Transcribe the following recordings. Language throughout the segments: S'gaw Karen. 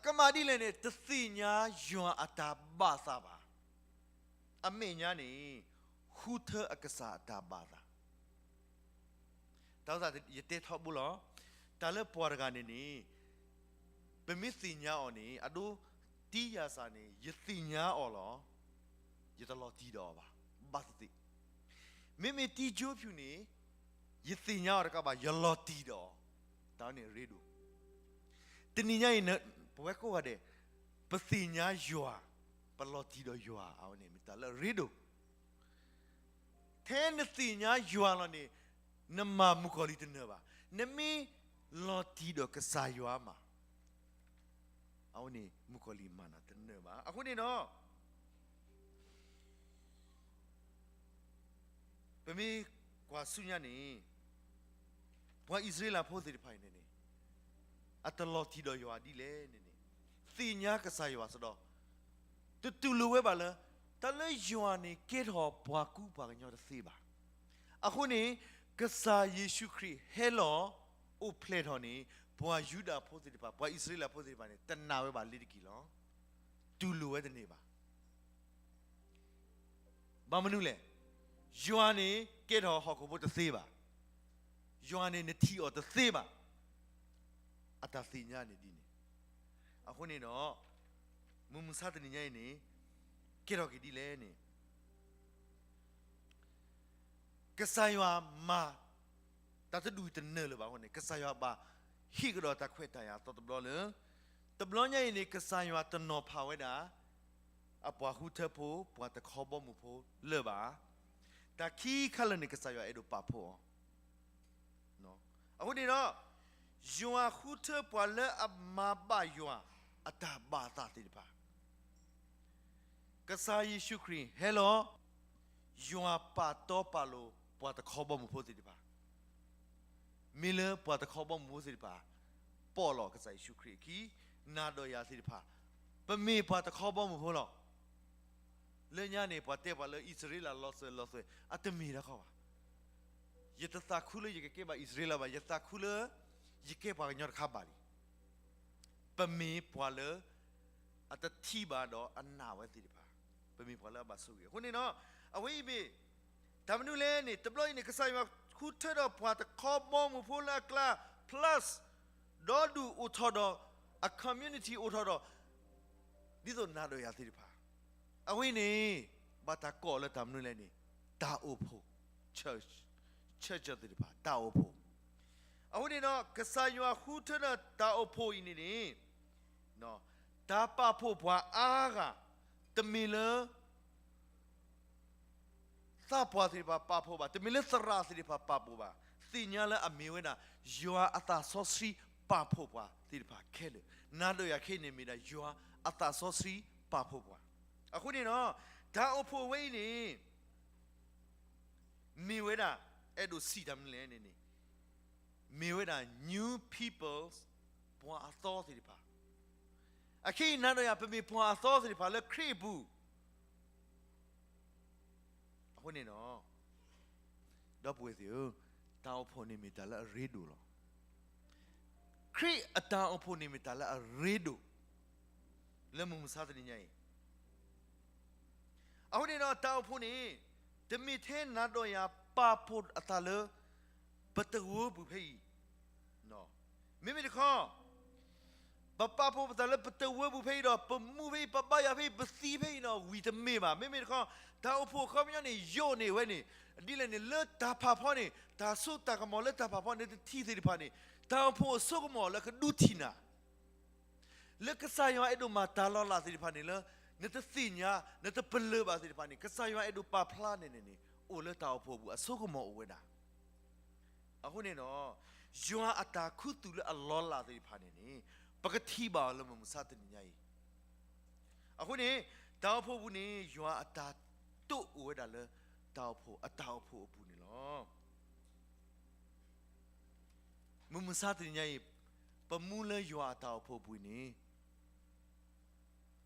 ကမၤဒ်လဲၣ်န့ၣ် တသ့ၣ်ညါယွၤအတၢ်ဘၣ်သးဘၣ်. အမဲာ်ညါန့ၣ် ဃုထၢအကစၢ်အတၢ်ဘၣ်သး. တၢ်ဝဲသတးယတဲထီဘိလီၤ. တၢ်လၢပှၤတဂၤန့ၣ်န့ၣ် ပမ့ၢ်သ့ၣ်ညါအီၤန့ၣ် အဒိ တံယၤစၢ်န့ၣ် ယသ့ၣ်ညါအီၤလီၤ. ယတလီၤတံၢ်ဒီးအီၤဘၣ်. ဘၣ်သ့ၣ်သ့ၣ်. မ့မ့ၢ်တံကၠိဖၠူၣ်န့ၣ် ယသ့ၣ်ညါအီၤတကးဘၣ် ယလီၤတံၢ်ဒီးအီၤ. တၢ်န့ၣ်ရ့ဒိၣ်. တနံၤညါအံၤ ပဝဲကိးဂၤဒဲး ပသ့ၣ်ညါယွၤ, ပလီၤတံၢ်ဒီးယွၤ အဝဲန့ၣ်မ့ၢ်တၢ်လၢအရ့ဒိၣ်. ထဲနသ့ၣ်ညါယွၤလီၤန့ၣ် နမၤမုၣ်ကီၤလံၤတနၢၤဘၣ်. နမ့ၢ်လီၤတံၢ်ဒီးကစၢ်ယွၤမး အဝဲန့ၣ်မုၣ်ကီၤလံၤမၤနၤတနၢၤဘၣ်. အဃိန့ၣ်ဒီး ပမ့ၢ်ကွၢ်ဆူညါန့ၣ် ပှၤအံၣ်စရ့လးဖိသ့ၣ်တဖၣ်အံၤန့ၣ်န့ၣ် အတလီၤတံၢ်ဒီးယွၤဒ်လဲၣ်န့ၣ်န့ၣ် သ့ၣ်ညါကစၢ်ယွၤစ့ၢ်ဒီး တတူၢ်လိာ်ဝဲဘၣ်လၢ တၢ်လၢယွၤန့ၣ်ကဲထီၣ်ပှၤကူပှၤကညီတသ့ဘၣ်. အဃိန့ၣ် ကစၢ်ယ့ၣ်ၡူးခရံာ်ဟဲလီၤအိၣ်ဖျဲၣ်ထီၣ်န့ၣ် ပှၤယူဒၤဖိသ့ၣ်တဖၣ် ပှၤအံၣ်စရ့လးဖိသ့ၣ်တဖၣ်န့ၣ် တနာ်ဝဲဘၣ်လ့ၤတက့ၢ်လီၤ. တူၢ်လိာ်ဝဲတန့ၢ်ဘၣ်. ဘၣ်မနုၤလဲၣ်. ယွၤန့ၣ်ကဲထီၣ်ဟီၣ်ခိၣ်ဖိတသ့ဘၣ်. ယွၤန့ၣ်နထံၣ်အီၤတသ့ဘၣ်. အတၢ်သ့ၣ်ညါန့ၣ်ဒ်န့ၣ်. အဃိန့ၣ်ဒီး မုၢ်မဆါတနံၤညါအံၤန့ၣ် ကဲထီၣ်က့ၤဒ်လဲၣ်န့ၣ် ကစၢ်ယွၤမၤ တၢ်တဒူၣ်တနၢၤလၢၤဘၣ်အဃိန့ၣ် ကစၢ်ယွၤဘၣ်ဟ့ၣ်ကဒီးတၢ်ခွဲးတၢ်ယာ်အသီတဘျီလၢ တဘျီညါအံၤန့ၣ် ကစၢ်ယွၤတနီၤဖးဝဲဒၣ် အပှၤဃုထၢဖိ ပှၤတခီဘီမုၢ်ဖိလၢၤဘၣ်. တၢ်ခံခါလၢာ်န့ၣ် ကစၢ်ယွၤအဲၣ်ဒိးပာ်ဖှိၣ်အီၤ. အဃိန့ၣ်ဒီး ယွၤဃုထၢပှၤလၢအမၤဘၣ်ယွၤအတၢ်ဘၣ်သးသ့ၣ်တဖၣ် ကစၢ်ယ့ၣ်ၡူးခရံာ်ဟဲလီၤ, ယွၤပာ်တီပာ်လိၤပှၤတခီဘီမုၢ်ဖိသ့ၣ်တဖၣ်, မ့ၢ်လၢပှၤတခီဘီမုၢ်ဖိသ့ၣ်တဖၣ် ပိာ်လီၤကစၢ်ယ့ၣ်ၡူးခရံာ်အခံ, နၤဒီးယၤသ့ၣ်တဖၣ် ပမ့ၢ်ပှၤတခီဘီမုၢ်ဖိလီၤ. လၢညါန့ၣ် ပှၤတဲပှၤလၢအံၣ်စရ့လးလီၤစၢၤလီၤသွဲၣ် အတမ့ၢ်တၢ်ခီဘၣ်. ယတသးခုလၢယကကဲဘၣ်အံၣ်စရ့လးဘၣ်, ယသးခုလၢ ယကဲပှၤကညီတခါဘၣ်လံ. ပမ့ၢ်ပှၤလၢ အတထံၣ်ဘၣ်ဒီးအနာ်ဝဲသ့ၣ်တဖၣ်, ပမ့ၢ်ပှၤလၢအဘၣ်ဆိၣ်ဂ့ၤ. အဃိန့ၣ်ဒီး အဝဲအံၤမ့ၢ် တၢ်မနုၤလဲၣ်န့ၣ် တဘျီအံၤန့ၣ် ကစၢ်ယွၤဃုထၢဒီးပှၤတခီဘီမုၢ်ဖိလၢအကျါ plus ဒီဒူၣ်အိၣ်ထီၣ်ဒီး အ community အိၣ်ထီၣ်ဒီး ဒ်သိးနၤဒီးယၤသ့ၣ်တဖၣ်. အဝဲအံၤန့ၣ် ဘၣ်တၢ်ကိးလၢတၢ်မနုၤလဲၣ်န့ၣ် တၢ်အိၣ်ဖှိၣ်, church, church သ့ၣ်တဖၣ် တၢ်အိၣ်ဖှိၣ်. အဃိန့ၣ်ဒီး ကစၢ်ယွၤဃုထၢဒီးတၢ်အိၣ်ဖှိၣ်အံၤန့ၣ်န့ၣ် တၢ်ပာ်ဖှိၣ်ပှၤအါဂၤ တမ့ၢ်လၢ သးပှၢ်သ့ၣ်တဖၣ်ပာ်ဖှိၣ်ဘၣ်, တမ့ၢ်လၢသရၣ်သ့ၣ်တဖၣ်ပာ်ဖှိၣ်ဘၣ်, သ့ၣ်ညါလၢအမ့ၢ်ဝဲဒၣ် ယွၤအသးစီဆှံပာ်ဖှိၣ်ပှၤသ့ၣ်တဖၣ်ခဲလၢာ်, နၤဒီးယၤခဲအံၤန့ၣ်မ့ၢ်ဒၣ်ယွၤအသးစီဆှံပာ်ဖှိၣ်ပှၤ. အဃိန့ၣ်ဒီး တၢ်အိၣ်ဖှိၣ်ဝဲအံၤန့ၣ် မ့ၢ်ဝဲဒၣ် အဲၣ်ဒိးစံးတၢ်မနုၤလဲၣ်န့ၣ်န့ၣ် မ့ၢ်ဝဲဒၣ် new peoples ပှၤအသီသ့ၣ်တဖၣ်. အခဲအံၤနၤဒီးယၤ ပမ့ၢ်ပှၤအသီသ့ၣ်တဖၣ်လၢခရံာ်အပူၤ. အဃိန့ၣ်ဒီး ဒီပုၢ်ဝဲၢ်သ့ၣ်ဧၢ, တၢ်အိၣ်ဖှိၣ်န့ၣ်မ့ၢ်တၢ်လၢအရ့ဒိၣ်လီၤ. ခရံာ်အတၢ်အိၣ်ဖှိၣ်န့ၣ်မ့ၢ်တၢ်လၢအရ့ဒိၣ် လၢမုၢ်မဆါတနံၤညါအံၤ. အဃိန့ၣ်ဒီးတၢ်အိၣ်ဖှိၣ်န့ၣ် တမ့ၢ်ထဲနၤဒီးယၤပာ်ဖှိၣ်အသးလၢ ပတဝၢပူၤဖဲအံၤ, မ့မ့ၢ်တခီ ပပာ်ဖှိၣ်ပသးလၢပတဝၢပူၤဖဲအံၤဒီး ပမူဖဲအံၤ ပဘါယွၤဖဲအံၤ ပသံဖဲအံၤဒီး ဝံၤတမ့ၢ်ဘၣ်. မ့မ့ၢ်တခီ တၢ်အိၣ်ဖှိၣ်အခီပညီန့ၣ် ယိာ်န့ၢ်ဝဲန့ၣ် ဒ်လဲၣ်န့ၣ် လၢတၢ်ဖးဖီန့ၣ် တၢ်စိတၢ်ကမီၤလၢတၢ်ဖးဖီန့ၣ် တထံၣ်သ့ၣ်တဖၣ်န့ၣ် တၢ်အိၣ်ဖှိၣ်အစိကမီၤလၢကဒုးထံၣ်နၤ လၢကစၢ်ယွၤအဲၣ်ဒိးမၤတၢ်လီၤလးသ့ၣ်တဖၣ်န့ၣ် လၢနတသ့ၣ်ညါ နတပလၢၢ်ဘၣ်သ့ၣ်တဖၣ်န့ၣ် ကစၢ်ယွၤအဲၣ်ဒိးပာ်ဖျါန့ၣ်န့ၣ်န့ၣ် အိၣ်လၢတၢ်အိၣ်ဖှိၣ်အပူၤ အစိကမီၤအိၣ်ဝဲဒၣ်. အဃိန့ၣ်ဒီး ယွၤအတၢ်ခူသူၣ်လၢအလီၤလးသ့ၣ်တဖၣ်န့ၣ်န့ၣ် ပကထံၣ်ဘၣ်အီၤလၢမုၢ်မဆါတနံၤညါအံၤ. အဃိန့ၣ် တၢ်အိၣ်ဖှိၣ်အပူၤန့ၣ် ယွၤအတၢ်တိာ်အိၣ်ဝဲဒၣ်လၢ တၢ်အိၣ်ဖှိၣ် အတၢ်အိၣ်ဖှိၣ်အပူၤန့ၣ်လီၤ. မုၢ်မဆါတနံၤညါအံၤ ပမူလၢယွၤအတၢ်အိၣ်ဖှိၣ်အပူၤအံၤန့ၣ်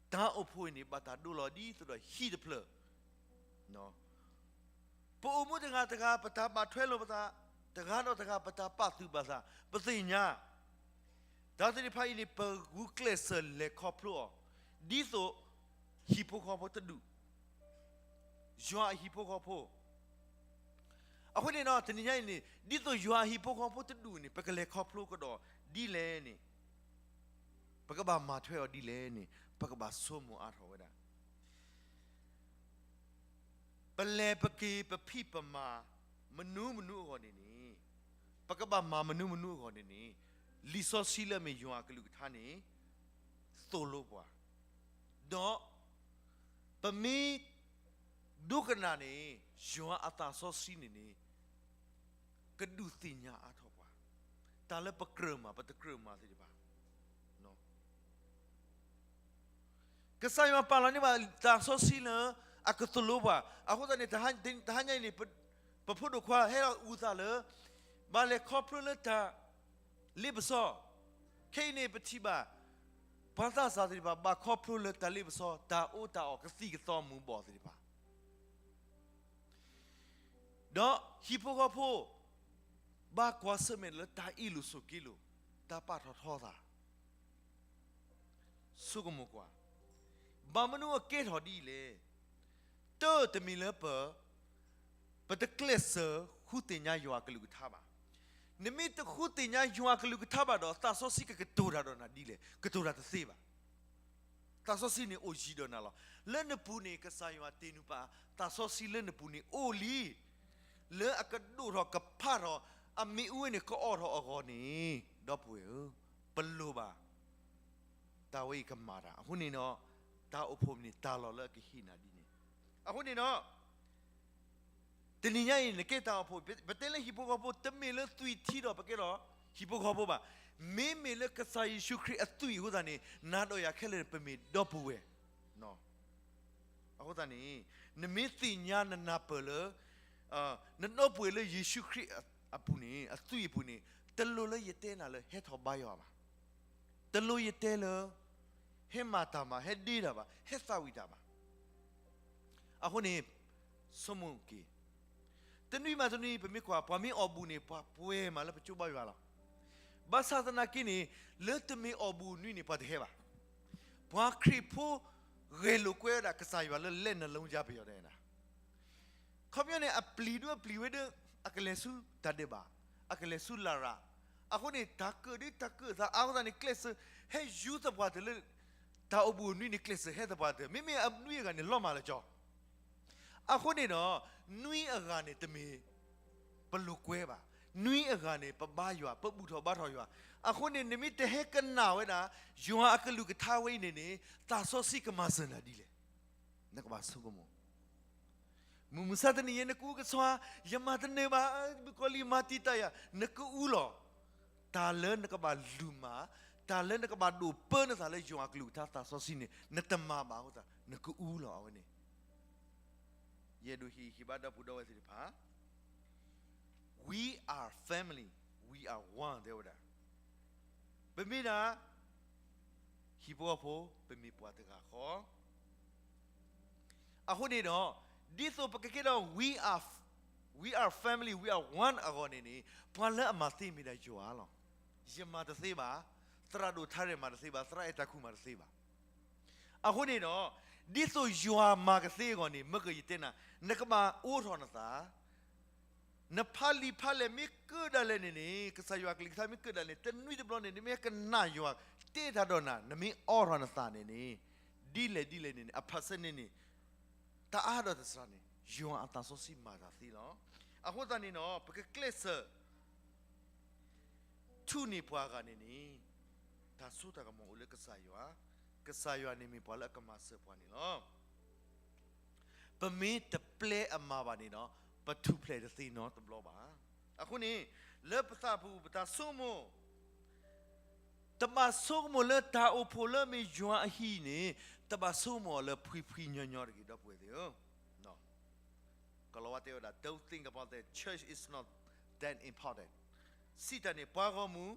တၢ်အိၣ်ဖှိၣ်အံၤန့ၣ် ဘၣ်တၢ်ဒိလီၤဒ်သိးဒီးဟံၣ်တဖျၢၣ်. ပအိၣ်မူတဂၤတဂၤ ပတၢ်ဘၣ်ထွဲလိာ်ပသး, တဂၤဒီးတဂၤ ပတၢ်ပာ်သူၣ်ပာ်သး, ပသ့ၣ်ညါ. တၢ်သ့ၣ်တဖၣ်အံၤန့ၣ် ပဂုာ်ကျဲးစၢးလဲၤခီဖျိအီၤ, ဒ်သိးဟံၣ်ဖိဃီဖိတဒူၣ်, ယွၤအဟံၣ်ဖိဃီဖိ. အဃိန့ၣ်ဒီး တနံၤညါအံၤန့ၣ် ဒ်သိးယွၤအဟံၣ်ဖိဃီဖိတဒူၣ်န့ၣ် ပကလဲၤခီဖျိကဒီးဒ်လဲၣ်န့ၣ်, ပကဘၣ်မၤထွဲအီၤဒ်လဲၣ်န့ၣ် ပကဘၣ်ဆိကမိၣ်အါထီၣ်ဝဲဒၣ်. ပလဲၤပက့ၤပဖံးပမၤမနုၤမနုၤအဂီၢ်န့ၣ်န့ၣ်, ပကဘၣ်မၤမနုၤမနုၤအဂီၢ်န့ၣ်န့ၣ်, လံာ်စီဆှံလၢအမ့ၢ်ယွၤအကလုၢ်ကထါန့ၣ် သိၣ်လိပှၤ, ဒီးပမ့ၢ်ဒိကနၣ်န့ၣ် ယွၤအသးစီဆှံန့ၣ်န့ၣ် ကဒုးသ့ၣ်ညါအါထီၣ်ပှၤ တၢ်လၢပကြၢးမၤ ပတကြၢးမၤသ့ၣ်တဖၣ်. ကစၢ်ယွၤပာ်လီၤန့ၢ်ဘၣ်သးစီဆှံလၢအကသိၣ်လိပှၤ. အဃိသတးန့ၣ် တဟါညါအံၤန့ၣ် ပဖိဒိၣ်ခွါဟဲလီၤအုၣ်သးလၢ ဘၣ်လဲၤခီဖျိလၢတၢ်လ့ပစီ, ခဲအံၤန့ၣ် ပထံၣ်ဘၣ် ပှၤသးစၢ်သ့ၣ်တဖၣ် ဘၣ်ခီဖျိလၢတၢ်လ့ပစီ တၢ်အီၣ်တၢ်အီ ကသံၣ်ကသီမူၤဘှီးသ့ၣ်တဖၣ် ဒီးဟံၣ်ဖိဃီဖိ ဘၣ်ကွၢ်ဆၢၣ်မဲာ်လၢတၢ်အ့ၣ်လိာ်ဆိးက့လိာ်, တၢ်ပာ်ထီၣ်ထီသး, ဆိကမိၣ်ကွၢ်, ဘၣ်မနုၤအကဲထီၣ်ဒ်အံၤလဲၣ်. တၢ်တမ့ၢ်လၢပ ပတကျဲးစၢးဃုသ့ၣ်ညါယွၤအကလုၢ်ကထါဘၣ်. နမ့ၢ်တဃုသ့ၣ်ညါယွၤအကလုၢ်ကထါဘၣ်ဒီး သးစီဆှံကကတိၤတၢ်ဒီးနၤဒ်လဲၣ်, ကတိၤတၢ်တသ့ဘၣ်. သးစီဆှံန့ၣ်အိၣ်ယံၤဒီးနၤလီၤ. လၢနပူၤန့ၣ် ကစၢ်ယွၤတ့ၢ်နုာ်ပာ် သးစီဆှံလၢနပူၤန့ၣ်အိၣ်လံ, လၢအကဒိၣ်ထီၣ်ကဖးထီၣ် အမ့ၣ်အူဝဲန့ၣ် ကအီၣ်ထီၣ်အဂီၢ်န့ၣ်, ဒီပုၢ်ဝဲၢ်ဧၢ, ပလိၣ်ဘၣ် တၢ်ဝဲအံၤကမၤတၢ်. အဃိန့ၣ်ဒီး တၢ်အိၣ်ဖှိၣ်န့ၣ် တၢ်လီၢ်လၢအကဟ့ၣ်နၤဒ်န့ၣ်. အဃိန့ၣ်ဒီး တနံၤညါအံၤ နကဲတၢ်အိၣ်ဖှိၣ်, ပတဲလၢဟံၣ်ဖိဃီဖိ တမ့ၢ်လၢသွံၣ်ထံဒီးပကဲထီၣ်ဟံၣ်ဖိဃီဖိဘၣ်. မ့မ့ၢ်လၢကစၢ်ယ့ၣ်ၡူးခရံာ်အသွံၣ်အဃိသတးန့ၣ် နၤဒီးယၤခဲလၢာ်န့ၣ် ပမ့ၢ်ဒီပုၢ်ဝဲၢ်. အဃိသတးန့ၣ် နမ့ၢ်သ့ၣ်ညါနနၢ်ပၢၢ်လၢ နဒီပုၢ်ဝဲၢ်လၢယ့ၣ်ၡူးခရံာ်အပူၤန့ၣ် အသွံၣ်အပူၤန့ၣ် တလိၣ်လၢယတဲနၤလၢဟဲထီၣ်ဘါယွၤဘၣ်. တလိၣ်ယတဲလၢ ဟဲမၤတၢ်မၤ ဟဲဒ့တၢ်ဘၣ်, ဟဲသးဝံၣ်တၢ်ဘၣ်. အဃိန့ၣ် ဆိကမိၣ်က့ၤ, တနွံမးတနွံ ပမ့ၢ်ကွၢ် ပှၤမ့ၢ်အီၣ်ဘူၣ်န့ၣ် ပှၤပှဲၤမးလၢပကၠိဘါယွၤလီၤ. ဘၣ်ဆၣ်သနာ်က့န့ၣ် လၢတမ့ၢ်အီၣ်ဘူၣ်နွံန့ၣ် ပှၤတဟဲဘၣ်. ပှၤခရံာ်ဖိဂဲၤလိာ်ကွဲဝဲဒၣ်ကစၢ်ယွၤလၢ လဲနလုံးပြပယီၤဒဲနၤ ခီပညီန့ၣ် အပျံၤဒုအပျံၤဝဲဒၣ် အကလဲၤဆူတၢ်ဒဲးဘး, အကလဲၤဆူလရာ်. အဃိန့ၣ် တၢ်ကၢၣ်ဒုတၢ်ကၢၣ်သးအါအဃိသတးန့ၣ် ကျဲးစၢးဟဲယူၤသပှၢ်တၢၢ်လၢ တၢ်အိၣ်ဘူၣ်အနွံန့ၣ် ကျဲးစၢးဟဲသပှၢ်တၢၢ်, မ့မ့ၢ်အနွံအဂၤန့ၣ် လီၤမၢ်လၢကၠီ. အဃိန့ၣ်ဒီး နွံအဂၤန့ၣ်တမ့ၢ် ပလိာ်ကွဲဘၣ်. နွံအဂၤန့ၣ် ပဘါယွၤ, ပဘူၣ်ထီၣ်ဘါထီၣ်ယွၤ. အဃိန့ၣ် နမ့ၢ်တဟဲကနၣ်ဝဲဒၣ် ယွၤအကလုၢ်ကထါဝဲအံၤန့ၣ်န့ၣ် သးစီဆှံကမၤစၢၤနၤဒ်လဲၣ်. နကဘၣ်ဆိကမိၣ် မုၢ်မဆါတနံၤအံၤ နကအုကစွါ, ယမၤတနၢၤဘၣ်, မုၣ်ကီၤလံၤမၤတံာ်တာ်ယၤ, နကအုလီၤ. တၢ်လၢနကဘၣ်လူၤမၤ, တၢ်လၢနကဘၣ်ဒိးပၢနသးလၢယွၤအကလုၢ်ကထါသးစီဆှံန့ၣ် နတမၤဘၣ်အဃိသတး နကအုလီၤအဝဲန့ၣ်. ယအဲၣ်ဒိးဟ့ၣ်ဂံၢ်ဟ့ၣ်ဘါဒီပုၢ်ဒီဝဲၢ်သ့ၣ်တဖၣ် We are family, we are one တဲဝဲဒၣ်. ပမ့ၢ်ဒၣ် ဟံၣ်ဖိဃီဖိ, ပမ့ၢ်ပှၤတဂၤဃီ. အဃိန့ၣ်ဒီး ဒ်သိးပကကဲဒီး we are, we are family, we are one အဂီၢ်န့ၣ်န့ၣ် ပှၤလၢအမၤသ့မ့ၢ်ဒၣ်ယွၤလီၤ. ယမၤတသ့ဘၣ်, သရၣ်ဒိၣ်ထါရဲၣ်မၤတသ့ဘၣ်, သရၣ်အဲၣ်တၢ်ခူမၤတသ့ဘၣ်. အဃိန့ၣ်ဒီး ဒ်သိးယွၤမၤကသ့အဂီၢ်န့ၣ် မ့ၢ်ကယတဲနၤ, နကဘၣ်အိးထီၣ်နသး နဖးလံာ်ဖးလဲၢ်မ့ၢ်ကၢၣ်ဒၣ်လဲာ်န့ၣ်န့ၣ်, ကစၢ်ယွၤအကလုၢ်ကထါမ့ၢ်ကၢၣ်ဒၣ်လဲာ်န့ၣ်, တနွံတဘျီန့ၣ် နမ့ၢ်ဟဲကနၣ်ယွၤတဲတၢ်ဒီးနၤ, နမ့ၢ်အိးထီၣ်နသးန့ၣ်န့ၣ်, ဒ်လဲၣ်ဒ်လဲၣ်န့ၣ်န့ၣ်, အဖးဆဲန့ၣ်န့ၣ်, တအါဒီးတစှၤန့ၣ်, ယွၤအသးစီဆှံမၤတၢ်သ့လီၤ. အဃိသတးန့ၣ်ဒီး ပကကျဲးစၢး ထူၣ်န့ၢ်ပှၤဂၤန့ၣ်န့ၣ်, တၢ်စိတၢ်ကမီၤအိၣ်လၢကစၢ်ယွၤ, ကစၢ်ယွၤန့ၣ်မ့ၢ်ပှၤလၢအကမၤစၢၤပှၤန့ၣ်လီၤ. ပမ့ၢ်တပျဲအမၤဘၣ်န့ၣ်ဒီး, ပထူၣ်ဖျဲးတသ့နီတဘျီဘၣ်. အဃိန့ၣ်, လၢပသးပူၤပတၢ်ဆိကမိၣ်, တဘၣ်ဆိကမိၣ်လၢတၢ်အိၣ်ဖှိၣ်လၢအမ့ၢ်ယွၤအဟံၣ်န့ၣ်, တဘၣ်ဆိကမိၣ်အီၤလၢဖှံဖှံညီညီတဂ့ၤ ဒီပုၢ်ဝဲၢ်သ့ၣ်ဧၢ. ကလီၤဝါတဲဝဲဒၣ်, Don't think about that. Church is not that important. စံးတၢ်န့ၣ် ပှၤဂီၢ်မုၢ်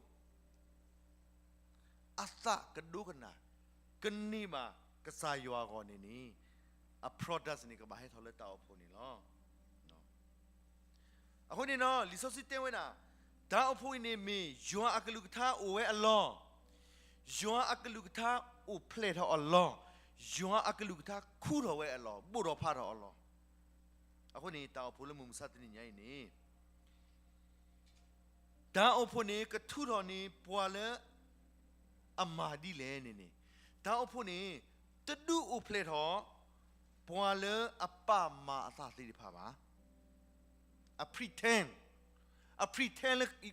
အသးကဒိကနၣ်, ကန့ၢ်ဘၣ်ကစၢ်ယွၤအဂီၢ်န့ၣ်န့ၣ်, အ product န့ၣ် ကဘၣ်ဟဲထီၣ်လၢတၢ်အိၣ်ဖှိၣ်န့ၣ်လီၤ. အဃိန့ၣ်ဒီး လံာ်စီဆှံတဲဝဲဒၣ်, တၢ်အိၣ်ဖှိၣ်အံၤန့ၣ်မ့ၢ်ယွၤအကလုၢ်ကထါအိၣ်ဝဲအလီၢ် ယွၤအကလုၢ်ကထါအိၣ်ဖျဲၣ်ထီၣ်အလီၢ်, ယွၤအကလုၢ်ကထါခူထီၣ်ဝဲအလီၢ်, ဘိၣ်ထီၣ်ဖးထီၣ်အလီၢ်. အဃိန့ၣ် တၢ်အိၣ်ဖှိၣ်လၢမုၢ်မဆါတနံၤညါအံၤန့ၣ် တၢ်အိၣ်ဖှိၣ်န့ၣ် ကထူထီၣ်န့ၢ်ပှၤလၢအမၤဒ်လဲၣ်န့ၣ်န့ၣ်, တၢ်အိၣ်ဖှိၣ်န့ၣ် တဒုးအိၣ်ဖျဲၣ်ထီၣ် ပှၤလၢအပာ်မၤအသးသ့ၣ်တဖၣ်ဘၣ်. အ pretend, အ pretend လၢ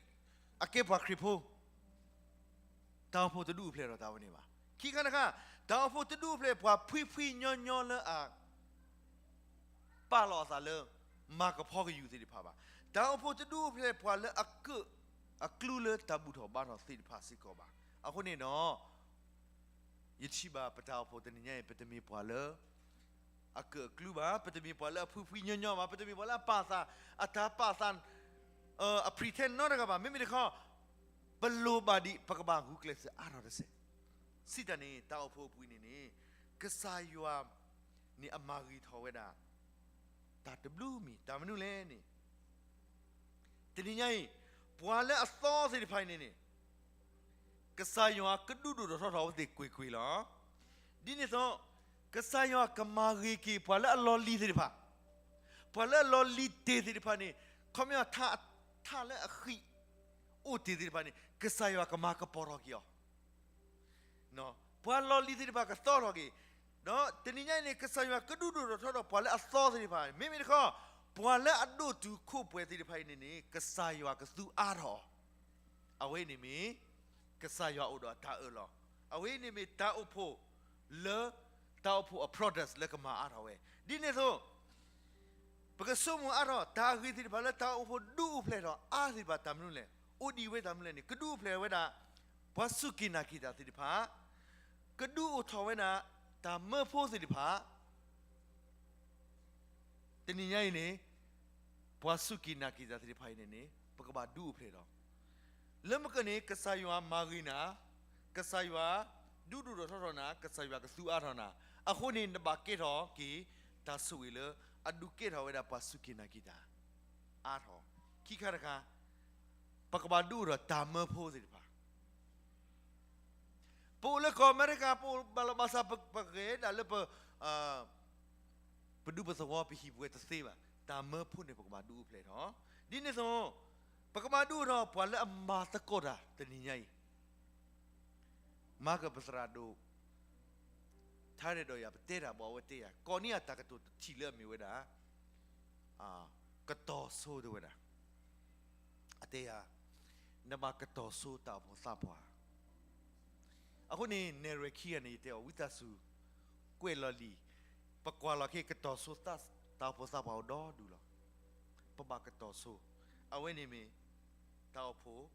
အကဲပှၤခရံာ်ဖိ တၢ်အိၣ်ဖှိၣ်တဒုးအိၣ်ဖျဲၣ်ထီၣ်တၢ်ဝဲန့ၣ်ဘၣ်. ခံခါတခါ, တၢ်အိၣ်ဖှိၣ်တဒုးအိၣ်ဖျဲၣ်ပှၤဖှံဖှံညီညီလၢအ ပာ်လီၤအသးလၢ မၤကဖီကယူၤသ့ၣ်တဖၣ်ဘၣ်. တၢ်အိၣ်ဖှိၣ်တဒုးအိၣ်ဖျဲၣ်ပှၤလၢအကၢၣ်အကျူလၢတၢ်ဘူၣ်ထီၣ်ဘါထီၣ်သ့ၣ်တဖၣ်စ့ၢ်ကီးဘၣ်. အဃိန့ၣ်ဒီး ယထံၣ်ဘၣ်ပတၢ်အိၣ်ဖှိၣ်တနံၤညါအံၤ ပတမ့ၢ်ပှၤလၢ အကၢၣ်အကျူဘၣ်, ပတမ့ၢ်ပှၤလၢအဖှံဖှံညီညီဘၣ်, ပတမ့ၢ်ပှၤလၢအပာ်သး, အတၢ်ပာ်သး အ pretend နီတဂၤဘၣ်. မ့မ့ၢ်တခီ ပလိၣ်ဘၣ်ဒံး ပကဘၣ်ဂုာ်ကျဲးစၢးအါထီၣ်တစဲး. စံးတၢ်န့ၣ် တၢ်အိၣ်ဖှိၣ်အပူၤန့ၣ်န့ၣ် ကစၢ်ယွၤန့ၣ်အမၤဂ့ၤထီၣ်ဝဲဒၣ် တၢ်တဘျုးမံၤ တၢ်မနုၤလဲၣ်န့ၣ် တနံၤညါအံၤ ပှၤလၢအသီသ့ၣ်တဖၣ်အံၤန့ၣ်န့ၣ် ကစၢ်ယွၤကဒုးဒိၣ်ထီၣ်ထီထီၣ်အဝဲသ့ၣ်ကွ့ၢ်ကွ့ၢ်လီၤ. ဒ်န့ၣ်အသိး ကစၢ်ယွၤကမၤဂ့ၤက့ၤပှၤလၢအလီၤလံၤသ့ၣ်တဖၣ်, ပှၤလၢအလီၤလံၤတ့ၢ်သ့ၣ်တဖၣ်န့ၣ်, ခီပညီထး, ထးလၢအဃံးအိၣ်တ့ၢ်သ့ၣ်တဖၣ်န့ၣ် ကစၢ်ယွၤကမၤကပီၤထီၣ်က့ၤအီၤ. ပှၤလီၤလံၤသ့ၣ်တဖၣ်ကသီထီၣ်က့ၤ, ဒီးတနံၤညါအံၤန့ၣ် ကစၢ်ယွၤကဒုးဒိၣ်ထီၣ်ထီထီၣ်ပှၤလၢအသီသ့ၣ်တဖၣ်, မ့မ့ၢ်တခီ ပှၤလၢအဒိၣ်တုာ်ခိၣ်ပှဲၤသ့ၣ်တဖၣ်အံၤန့ၣ်န့ၣ် ကစၢ်ယွၤကသူအါထီၣ်အီၤ. အဝဲအံၤန့ၣ်မ့ၢ် ကစၢ်ယွၤအိၣ်ဒီးတၢ်အၢၣ်လီၤ. အဝဲအံၤန့ၣ်မ့ၢ်တၢ်အိၣ်ဖှိၣ်လၢ တၢ်အိၣ်ဖှိၣ်အ products လၢကမၤအါထီၣ်ဝဲ. ဒ်န့ၣ်အသိး ပကဆိကမိၣ်အါထီၣ် တၢ်ဂ့ၢ်သ့ၣ်တဖၣ်လၢတၢ်အိၣ်ဖှိၣ်ဒုးအိၣ်ဖျဲၣ်ထီၣ်အါသ့ၣ်တဖၣ်တၢ်မနုၤလဲၣ်, အိၣ်ဒံးဝဲတၢ်မနုၤလဲၣ်န့ၣ် ကဒုးအိၣ်ဖျဲၣ်ဝဲဒၣ် ပှၤစူၢ်က့ၤနာ်က့ၤတၢ်သ့ၣ်တဖၣ်, ကဒုးအိၣ်ထီၣ်ဝဲဒၣ် တၢ်မၢဖိသ့ၣ်တဖၣ် တနံၤညါအံၤန့ၣ် ပှၤစူၢ်က့ၤနာ်က့ၤတၢ်သ့ၣ်တဖၣ်အံၤန့ၣ်န့ၣ် ပကဘၣ်ဒုးအိၣ်ဖျဲၣ်ဒီး, လၢမုၢ်ကၢၢ်န့ၣ် ကစၢ်ယွၤမၤဂ့ၤနၤ, ကစၢ်ယွၤဒုးဒိၣ်ထီၣ်ထီထီၣ်နၤ, ကစၢ်ယွၤကသူအါထီၣ်နၤ, အဃိန့ၣ် နဘၣ်ကဲထီၣ်က့ၤ တၢ်ဆိၣ်ဂ့ၤလၢအဒုးကဲထီၣ်ဝဲဒၣ်ပှၤစူၢ်က့ၤနာ်က့ၤတၢ် အါထီၣ်. ခံခါတခါ, ပကဘၣ်ဒုးအိၣ်ထီၣ်တၢ်မၢဖိသ့ၣ်တဖၣ် ပအိၣ်လၢကီၢ်အမဲရကၤ ပအိၣ်ဘၣ်လီၤဘၣ်စး ပဂဲၤဒၣ်လၢပ ပဒူပသဝီ ပဟံၣ်ပဝဲတသ့ဘၣ်. တၢ်မၢဖိန့ၣ် ပကဘၣ်ဒုးအိၣ်ဖျဲၣ်ထီၣ်. ဒ်န့ၣ်အသိး ပကဘၣ်ဒုးအိၣ်ထီၣ်ပှၤလၢအမၤသကိးတၢ်တနံၤညါအံၤ, မၤကပသရၣ်ဒိၣ် ထါရဲၣ်ဒီးယၤ ပတဲတၢ်ဘၣ်အဝဲတဲယၤ ကိးနံၣ်အတၢ်ကတိၤတထံၣ်လၢအမ့ၢ်ဝဲဒၣ် ကတီၤဆိတဲဝဲဒၣ် အတဲယၤ, နဘၣ်ကတီၤဆိတၢ်အိၣ်ဖှိၣ်သးပှၢ်. အဃိန့ၣ် နဲၣ်ရွဲၣ်ခံဂၤန့ၣ် ယတဲအီၤ ဝံသးစူၤ ကွဲးလီၤလံာ်, ပကွၢ်လီၤခဲ ကတီၤဆိ တၢ်အိၣ်ဖှိၣ်သးပှၢ်အိၣ်ဒီဒူၣ်လီၤ. ပဘၣ်ကတီၤဆိ, အဝဲန့ၣ်မ့ၢ် တၢ်အိၣ်ဖှိၣ်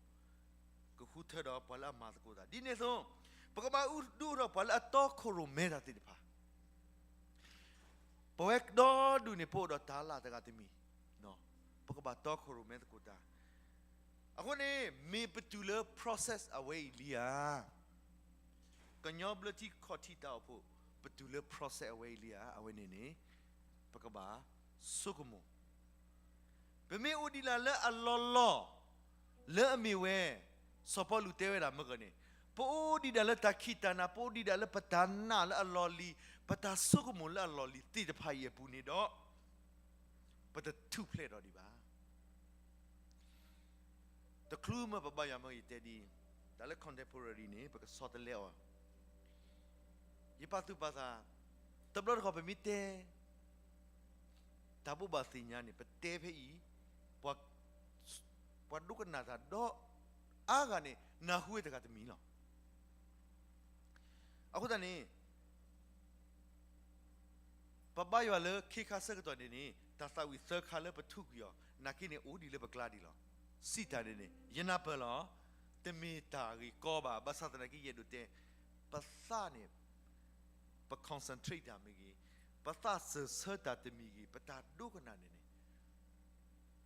ကဃုထၢဒီးပှၤလၢအမၤသကိးတၢ်. ဒ်န့ၣ်အသိး ပကဘၣ်ဒုးအိၣ်ထီၣ်ပှၤလၢအတီခိၣ်ရိၣ်မဲတၢ်သ့ၣ်တဖၣ် ပဝဲဒီဒူၣ်န့ၣ် ပအိၣ်ဒီးတၢ်လၢ်တဂၤတမံၤ, ပကဘၣ်တီခိၣ်ရိၣ်မဲသကိးတၢ်. အဃိန့ၣ် မ့ၢ်ပတုၤလၢ process အဝဲအံၤလံဧါ. ကညီဘျၢထံခီၣ်ထံးတၢ်အိၣ်ဖှိၣ် ပတုၤလၢ process အဝဲအံၤလံဧါ. အဝဲန့ၣ်န့ၣ် ပကဘၣ်ဆိကမိၣ် ပမ့ၢ်အိၣ်ဒံးဒၣ်လၢအလီၢ်လီၢ် လၢအမ့ၢ်ဝဲ စီၤပီလူးတဲဝဲဒၣ်မ့ၢ်ဂ့ၤန့ၣ်, ပအိၣ်ဒံးဒၣ်လၢတၢ်ခံးတၢ်နၤ, ပအိၣ်ဒံးဒၣ်လၢပတၢ်နာ်လၢအလီၢ်လံၤ, ပတၢ်ဆိကမိၣ်လၢအလီၢ်လံၤသ့ၣ်တဖၣ်အံၤအပူၤန့ၣ်ဒီး ပတထူၣ်ဖျဲးဒီးဒံးဘၣ်. တချုးမ့ၢ်ပဘါယွၤမ့ၢ်ဂ့ၤ ယတဲဒ်အံၤ, တၢ်လၢ contemporary န့ၣ် ပကဆီတလဲအီၤ. ယပာ်သူၣ်ပာ်သး, တဘျီတခီၣ်ပမ့ၢ်တဲ တၢ်ဘိးဘၣ်သ့ၣ်ညါန့ၣ် ပတဲဖဲအံၤ, ပှၤဒိကနၣ်တၢ်ဒီးအါဂၤန့ၣ် နၢ်ဟူဝဲတဂၤတမံၤလီၤ. အဃိသတးန့ၣ် ပဘါယွၤလၢခ့ခါဆၢကတီၢ်န့ၣ်န့ၣ် တၢ်သးဝံၣ်သၢခါလၢပထူးကွံာ်အီၤ နာ်က့န့ၣ်အိၣ်ဒံးလၢပကျါဒံးလီၤ. စံးတၢ်န့ၣ်န့ၣ် ယနၢ်ပၢၢ်လီၤ. တမ့ၢ်တၢ်ဂ့ၢ်ကီဘၣ်. ဘၣ်ဆၣ်သနာ်က့ ယအဲၣ်ဒိးတဲ ပသးန့ၣ် ပ concentrate တၢ်မ့ၢ်ဂ့ၤ, ပသးစၢၢ်ဆၢတၢ်တမံၤဂ့ၤ, ပတၢ်ဒိကနၣ်န့ၣ်န့ၣ်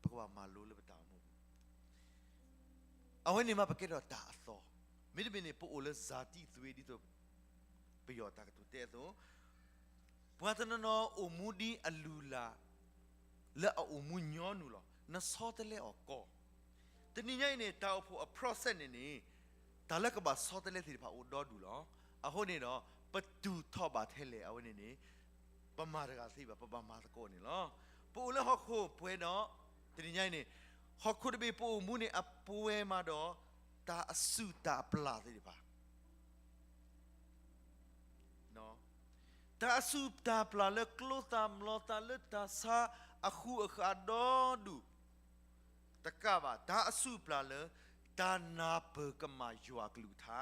ပကဘၣ်မၤလိလၢပတၢ်အိၣ်မူပူၤ. အဝဲန့ၣ်မးပကဲထီၣ်တၢ်အသီ, မ့တမ့ၢ်န့ၣ် ပအိၣ်လၢစၤတံသွံ ဒ်သိး ပယီၤတၢ်ကတိၤတဲအသိး, ပှၤတနီၤနီၤအိၣ်မူဒ်အလုၢ်အလၢ် လၢအအိၣ်မူညီနုၢ်လီၤ. နဆီတလဲအီၤကီ. တနံၤညါအံၤန့ၣ် တၢ်အိၣ်ဖှိၣ်အ process န့ၣ်န့ၣ် တၢ်လၢကဘၣ်ဆီတလဲသ့ၣ်တဖၣ်အိၣ်ဒီဒူၣ်လီၤ. အဃိန့ၣ်ဒီး ပတူၢ်ထီၣ်ဘၣ်ထဲလဲၣ် အဝဲန့ၣ်န့ၣ် ပမၤတဂၤသ့ဘၣ်, ပဘၣ်မၤသကိးန့ၣ်လီၤ. ပအိၣ်လၢဟီၣ်ခိၣ်ပှဲၤဒီး တနံၤညါအံၤန့ၣ် ဟီၣ်ခိၣ်တဘ့ၣ်ပအိၣ်မူန့ၣ် အပှဲၤမးဒီး တၢ်အစုၣ်တၢ်အပျၢ်သ့ၣ်တဖၣ် တၢ်အစုၣ်တၢ်ပျၢ်လၢကျိသၣ်မျိာ်သၣ်လၢတၢ်ဆါအဃူအဃာ်ဒီဒူၣ် တကးဘၣ် တၢ်အစုၣ်ပျၢ်လၢ တၢ်နၢ်ပၢၢ်ကမၣ်ယွၤအကလုၢ်ကထါ,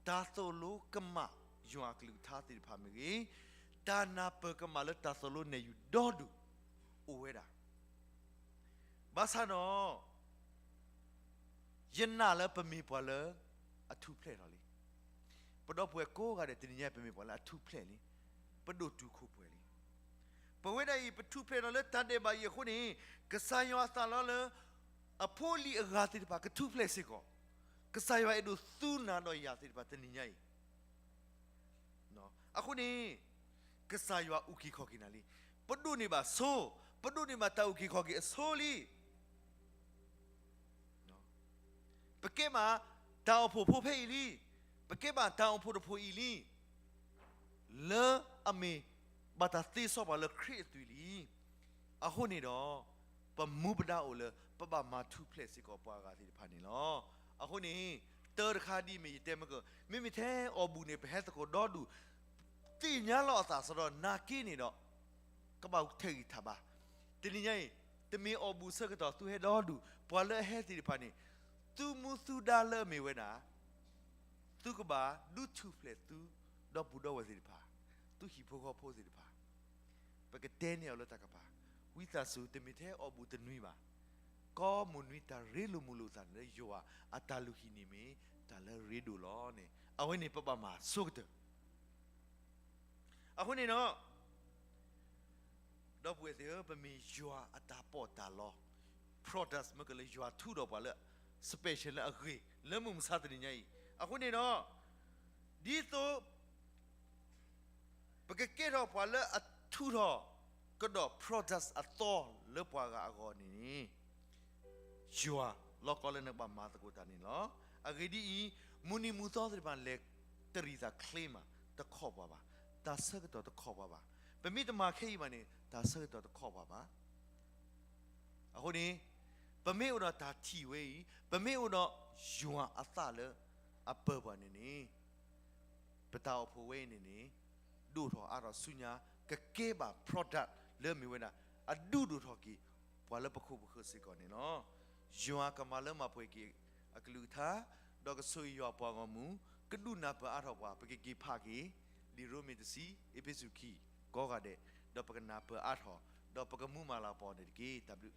တၢ်သိၣ်လိကမၣ်ယွၤအကလုၢ်ကထါသ့ၣ်တဖၣ်မ့ၢ်ဂ့ၤ, တၢ်နၢ်ပၢၢ်ကမၣ်လၢတၢ်သိၣ်လိနဲၣ်ယုၤဒီဒူၣ် အိၣ်ဝဲဒၣ် ဘၣ်ဆၣ်ဒီး ယနာ်လၢပမ့ၢ်ပှၤလၢအထူၣ်ဖျဲၣ်ထီၣ်လံ. ပဒီပုၢ်ဝဲၢ်ကိးဂၤဒဲးတနံၤညါပမ့ၢ်ပှၤလၢအထူၣ်ဖျဲၣ်လံ. ပဒိၣ်တုာ်ခိၣ်ပှဲၤလံ. ပဝဲဒၣ်အံၤ ပထူၣ်ဖျဲၣ်ထီၣ်လၢတၢ်ဒဲးဘးအံၤအဃိန့ၣ် ကစၢ်ယွၤအသးလီလၢ အဖိအလံၤအဂၤသ့ၣ်တဖၣ်ကထူၣ်ဖျဲၣ်စ့ၢ်ကီး, ကစၢ်ယွၤအဲၣ်ဒိးသူနၤဒီးယၤသ့ၣ်တဖၣ်တနံၤညါအံၤ အဃိန့ၣ် ကစၢ်ယွၤအုၣ်က့ၤခီၣ်က့ၤနၤလံ. ပဒိးန့ၢ်ဘၣ်ဆိ, ပဒိးန့ၢ်ဘၣ်တၢ်အုၣ်က့ၤခီၣ်က့ၤအဆိလံ. ပကဲဘၣ်တၢ်အိၣ်ဖှိၣ်ဖိဖဲအံၤလံ. ပကဲဘၣ်တၢ်အိၣ်ဖှိၣ်တဖှိၣ်အံၤလံ. လၢအမ့ၢ်ဘၣ်တၢ်သ့စီပှၤလၢခရံာ်အသွံၣ်လံ. အဃိန့ၣ်ဒီး ပမူပဒါအိၣ်လၢ ပဘၣ်မၤထူၣ်ဖျဲၣ်စ့ၢ်ကီးပှၤဂၤသ့ၣ်တဖၣ်န့ၣ်လီၤ. အဃိန့ၣ် တၢတခါဒ်အမ့ၢ်ယတဲမ့ၢ်က မ့မ့ၢ်ထဲအီၣ်ဘူၣ်န့ၣ် ပဟဲသကိးဒီဒူၣ် သ့ၣ်ညါလီၤအသးစ့ၢ်ဒီး နာ်က့န့ၣ်ဒီး ကဘၣ်ထဲးဂံၢ်ထဲးဘါ. တနံၤညါအံၤ တမ့ၢ်အီၣ်ဘူၣ်ဆၢကတီၢ်သုဟဲဒီဒူၣ်, ပှၤလၢအဟဲသ့ၣ်တဖၣ်န့ၣ် သုမူသုဒါလၢအမ့ၢ်ဝဲဒၣ် သုကဘၣ်ဒုးထူၣ်ဖျဲးသု ဒီပုၢ်ဒီဝဲၢ်သ့ၣ်တဖၣ်, သုဟံၣ်ဖိဃီဖိသ့ၣ်တဖၣ်, ပကတဲန့ၢ်အီၤလၢတၢ်ကပၤ, ဝံသးစူၤ တမ့ၢ်ထဲအီၣ်ဘူၣ်တနွံဘၣ်, ကိးမုၢ်နွံတၢ်ရ့လိာ်မုာ်လိာ်သးန့ၣ်လၢ ယွၤအတၢ်လုၢ်ဟံၣ်န့ၣ်မ့ၢ်တၢ်လၢရ့ဒိၣ်လီၤန့ၣ် အဝဲန့ၣ်ပဘၣ်မၤဆိကတၢၢ် အဃိန့ၣ်ဒီး ဒီပုၢ်ဝဲၢ်သ့ၣ်ဧၢ, ပမ့ၢ်ယွၤအတၢ်ပီးတၢ်လီ, product မ့ၢ်ကလၢယွၤထူးထီၣ်ပှၤလၢ special လၢအဂ့ၤ လၢမုၢ်မဆါတနံၤညါအံၤ, အဃိန့ၣ်ဒီး ဒ်သိး ပကကဲထီၣ်ပှၤလၢအထူးထီၣ်ကဒီး product အသီလၢပှၤဂၤအဂီၢ်န့ၣ် ယွၤလီၢ်ကီလၢနကဘၣ်မၤသကိးတၢ်န့ၣ်လီၤ. အဂ့ၢ်ဒ်အံၤ, မုၢ်နံၤမုၢ်သီသ့ၣ်တဖၣ် လဲၤတရံးသးချ့မး တခီပှၤဘၣ်, တၢ်ဆၢကတီၢ်တခီပှၤဘၣ်. ပမ့ၢ်တမၤခဲအံၤဘၣ်န့ၣ် တၢ်ဆၢကတီၢ်တခီပှၤဘၣ်. အဃိန့ၣ် ပမ့ၢ်အိၣ်ဒီးတၢ်ထံၣ်ဝဲအံၤ, ပမ့ၢ်အိၣ်ဒီးယွၤအသးလၢအပၢပှၤန့ၣ်န့ၣ် ပတၢ်အိၣ်ဖှိၣ်ဝဲအံၤန့ၣ်န့ၣ် ဒိၣ်ထီၣ်အါထီၣ်ဆူညါ ကကဲဘၣ် product လၢမ့ၢ်ဝဲဒၣ် အဒုးဒိၣ်ထီၣ်က့ၤ ပှၤလၢပခိၣ်ပဃၢၤစ့ၢ်ကီးန့ၣ်လီၤ. ယွၤကမၤလၢမၤပှဲၤက့ၤအကလုၢ်ကထါ, ဒီးကဆိၣ်ဂ့ၤယွၤပှၤဂီၢ်မုၢ်, ကဒုးနၢ်ပၢၢ်အါထီၣ်ပှၤ, ပကက့ၤဖးက့ၤ လံာ်ရိမ့ၤတဆံ, အ့းဖ့းစူးခံ, ကိးဂၤဒဲး, ဒီးပကနၢ်ပၢၢ်အါထီၣ်, ဒီးပကမူမၤလၤကပီၤန့ၣ်တက့ၢ်. တၢ်ဘျုး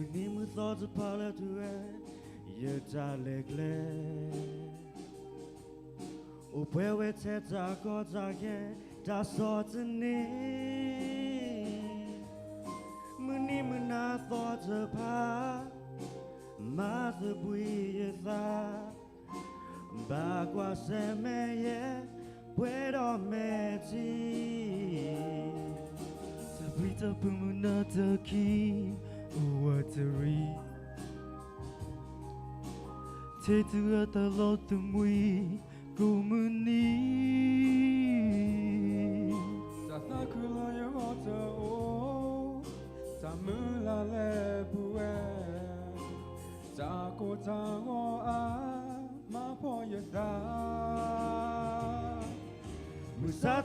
မုၢ်နံၤမုၢ်သီတဖၣ်လၢတုၤဝဲ ယတၢ်လဲၤကျဲ အိၣ်ပှဲၤဝဲထဲတၢ်ကီတၢ်ခဲ တၢ်ဆီၣ်သနံး, မုၢ်နံၤမုၢ်နၤသီတဖၣ် မၤသဘှံးယသး ဘၣ်ကွၢ်ဆၢၣ်မဲာ်ယဲ ပှဲၤဒီးမဲာ်ထံ, တဘှံးတဘုၣ်မုၢ်နၤတခံ အိၣ်ဝးတရံး ထဲတဂၤတၢ်လီၤတမှံၤ ကိးမုၢ်နံၤ, တၢ်သးခုလီၤယဂီၢ်တအိၣ်, တၢ်မုၢ်လၢ်လဲၤပူၤဝဲ, တၢ်ကိၢ်တၢ်ဂီၤအါ မၤဖှီၣ်